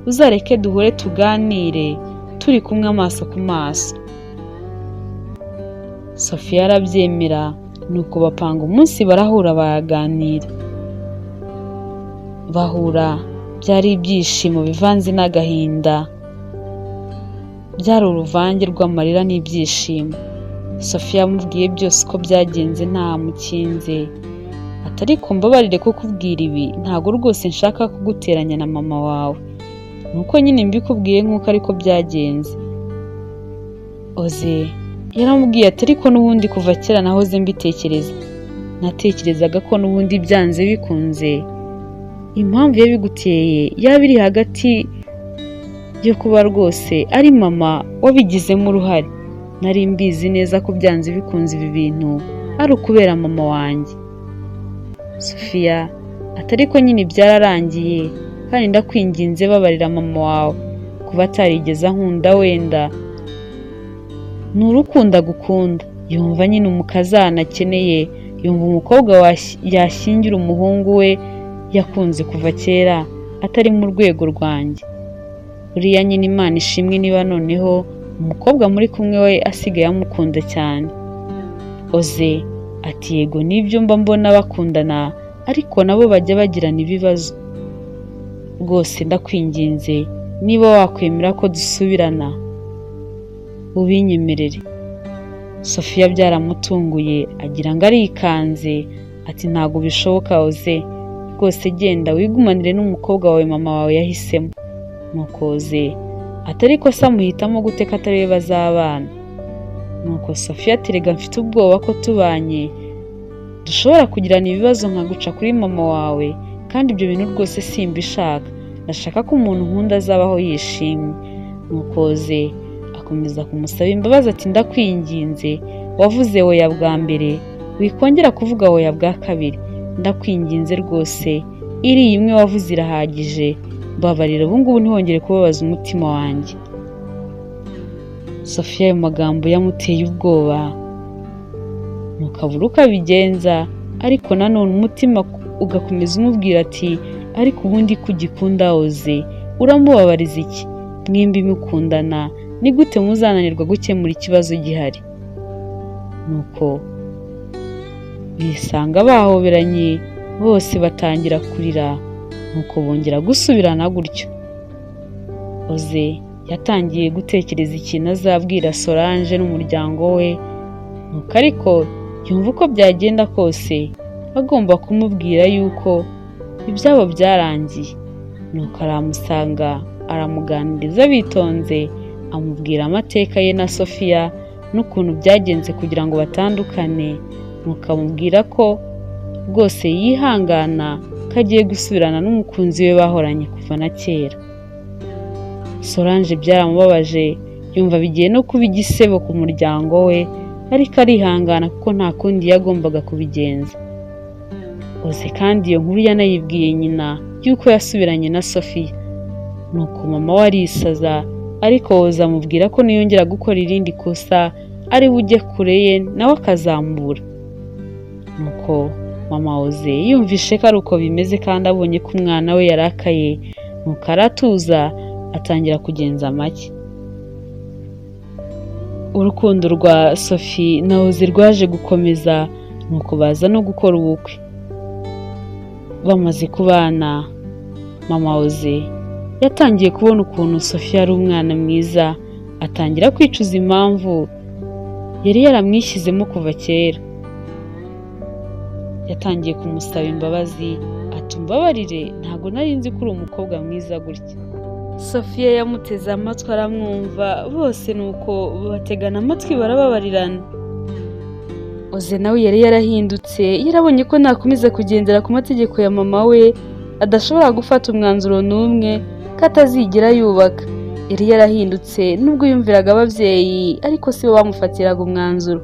uzareke duhure tuganire turi kumwe amaso ku maso. Sofiya arabyemera, nuko bapanga umunsi barahura baraganira. Bahura byari ibyishimo bivanze n'agahinda, byari uruvange rw'amarira n'ibyishimo. Sofiya yamubwiye byose uko byagenze ntamukinze. Ati ariko mbabarire kukubwira ibi, ntabwo rwose nshaka kuguteranya na mama wawe, nuko nyine mbikubwiye nk'uko ariko byagenze. Oze yaramubwiye ati ariko n'ubundi kuva kera nahoze mbitekereza, natekerezaga ko n'ubundi byanze bikunze impamvu yabiguteye yaba iri hagati yo kuba rwose ari mama wabigizemo uruhare. Nari mbizi neza ko byanze bikunze ibi bintu ari ukubera mama wanjye. Sofiya ati ariko nyine byararangiye, kandi ndakwinginze babarira mama wawe kuba atarigeze ankunda, wenda ni urukundo agukunda, yumva nyine umukazana akeneye, yumva umukobwa yashyingira umuhungu we yakunze kuva kera atari mu rwego rwanjye. Buriya nyine Imana ishimwe niba noneho umukobwa muri kumwe we asigaye amukunda cyane. Oze ati yego nibyo mba mbona bakundana, ariko nabo bajya bagirana ibibazo. Rwose ndakwinginze niba wakwemera ko dusubirana ubinyemerere. Sofiya byaramutunguye agira ngo arikanze, ati ntabwo bishoboka Oze, rwose genda wigumanire n'umukobwa wawe mama wawe yahisemo. Nuko Oze ati ariko se amuhitamo gute ko atari we bazabana? Nuko Sofiya ati rega mfite ubwoba ko tubanye dushobora kugirana ibibazo nkaguca kuri mama wawe, kandi ibyo bintu rwose simbishaka, ndashaka ko umuntu nkunda azabaho yishimye. Nuko Oze akomeza kumusaba imbabazi ati ndakwinginze, wavuze oya bwa mbere, wikongera kuvuga oya bwa kabiri, ndakwinginze rwose, iriya imwe wavuze irahagije, mbabarira ubu ngubu ntiwongere kubabaza umutima wanjye. Sofiya ayo magambo yamuteye ubwoba, nuko abura uko abigenza, ariko nanone umutima ugakomeza umubwira ati ariko ubundi ko ugikunda Oze, uramubabariza iki? Mwembi mukundana, ni gute muzananirwa gukemura ikibazo gihari? Nuko bisanga bahoberanye bose batangira kurira, nuko bongera gusubirana gutyo. Oze yatangiye gutekereza ikintu azabwira Solange n'umuryango we, nuko ariko yumva uko byagenda kose agomba kumubwira yuko ibyabo byarangiye. Nuko aramusanga aramuganiriza bitonze, amubwira amateka ye na Sofiya n'ukuntu byagenze kugira ngo batandukane, nuko amubwira ko rwose yihangana ko agiye gusubirana n'umukunzi we bahoranye kuva na kera. Solange byaramubabaje, yumva bigiye no kuba igisebo ku muryango we, ariko arihangana kuko nta kundi yagombaga kubigenza. Oze kandi iyo nkuru yanayibwiye nyina y'uko yasubiranye na Sofiya. Nuko mama we arisaza, ariko Oze amubwira ko niyongera gukora irindi kosa ari bujye kure ye nawe akazamubura. Nuko mama Oze yumvishe ko ari uko bimeze kandi abonye ko umwana we yarakaye, nuko aratuza atangira kugenza make. Urukundo rwa Sophie na Oze rwaje gukomeza, nuko baza no gukora ubukwe. Bamaze kubana, mama Oze yatangiye kubona ukuntu Sophie ari umwana mwiza, atangira kwicuza impamvu yari yaramwishyizemo kuva kera. Yatangiye kumusaba imbabazi, ati umbabarire, ntabwo nari nzi ko uri umukobwa mwiza gutya. Sophia yamuteze amatwi aramwumva, bose nuko bategana amatwi barababarirana. Oze nawe yari yarahindutse, yarabonye ko nakomeza kugendera ku mategeko ya mama we adashobora gufata umwanzuro n'umwe, ko atazigera yubaka. Yari yarahindutse nubwo yumviraga ababyeyi, ariko si bo bamufatiraga umwanzuro.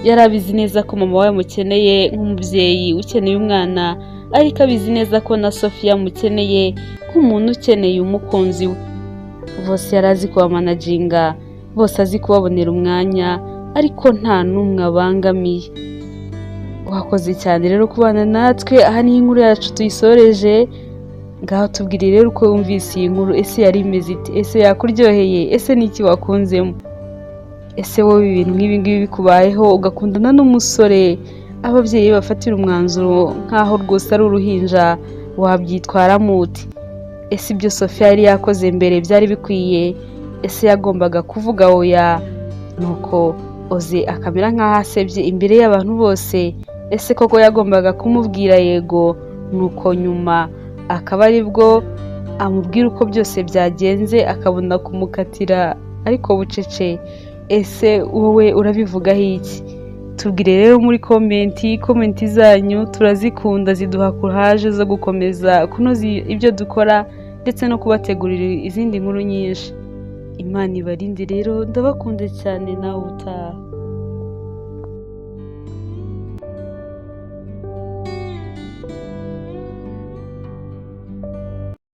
Yari abizi neza ko mama we amukeneye nk'umubyeyi ukeneye umwana, ariko abizi neza ko na Sophia amukeneye nk'umuntu ukeneye umukunzi we. Bose yari azi kubamanaginga, bose azi kubabonera umwanya, ariko nta n'umwe abangamiye. Wakoze cyane rero kubana natwe, aha niho inkuru yacu tuyisoreje. Ngaho tubwire rero uko wumvise iyi nkuru, ese yari imeze ite? Ese yakuryoheye? Ese ni iki wakunzemo? Ese wowe ibintu nk'ibi ngibi bikubayeho ugakundana n'umusore, ababyeyi bafatira umwanzuro nk'aho rwose ari uruhinja, wabyitwaramo ute? Ese ibyo Sophia yari yakoze mbere byari bikwiye? Ese yagombaga kuvuga oya? Nuko Oze akamera nk'aho asebye imbere y'abantu bose. Ese koko yagombaga kumubwira yego? Nuko nyuma akaba aribwo amubwira uko byose byagenze, akabona kumukatira ariko bucece. Ese wowe urabivugaho iki? Tubwire rero muri comment, comment zanyu turazikunda, ziduha courage zo gukomeza kunoza ibyo dukora ndetse no kubategurira izindi nkuru nyinshi. Imana ibarinde rero, ndabakunda cyane, nawe utaha.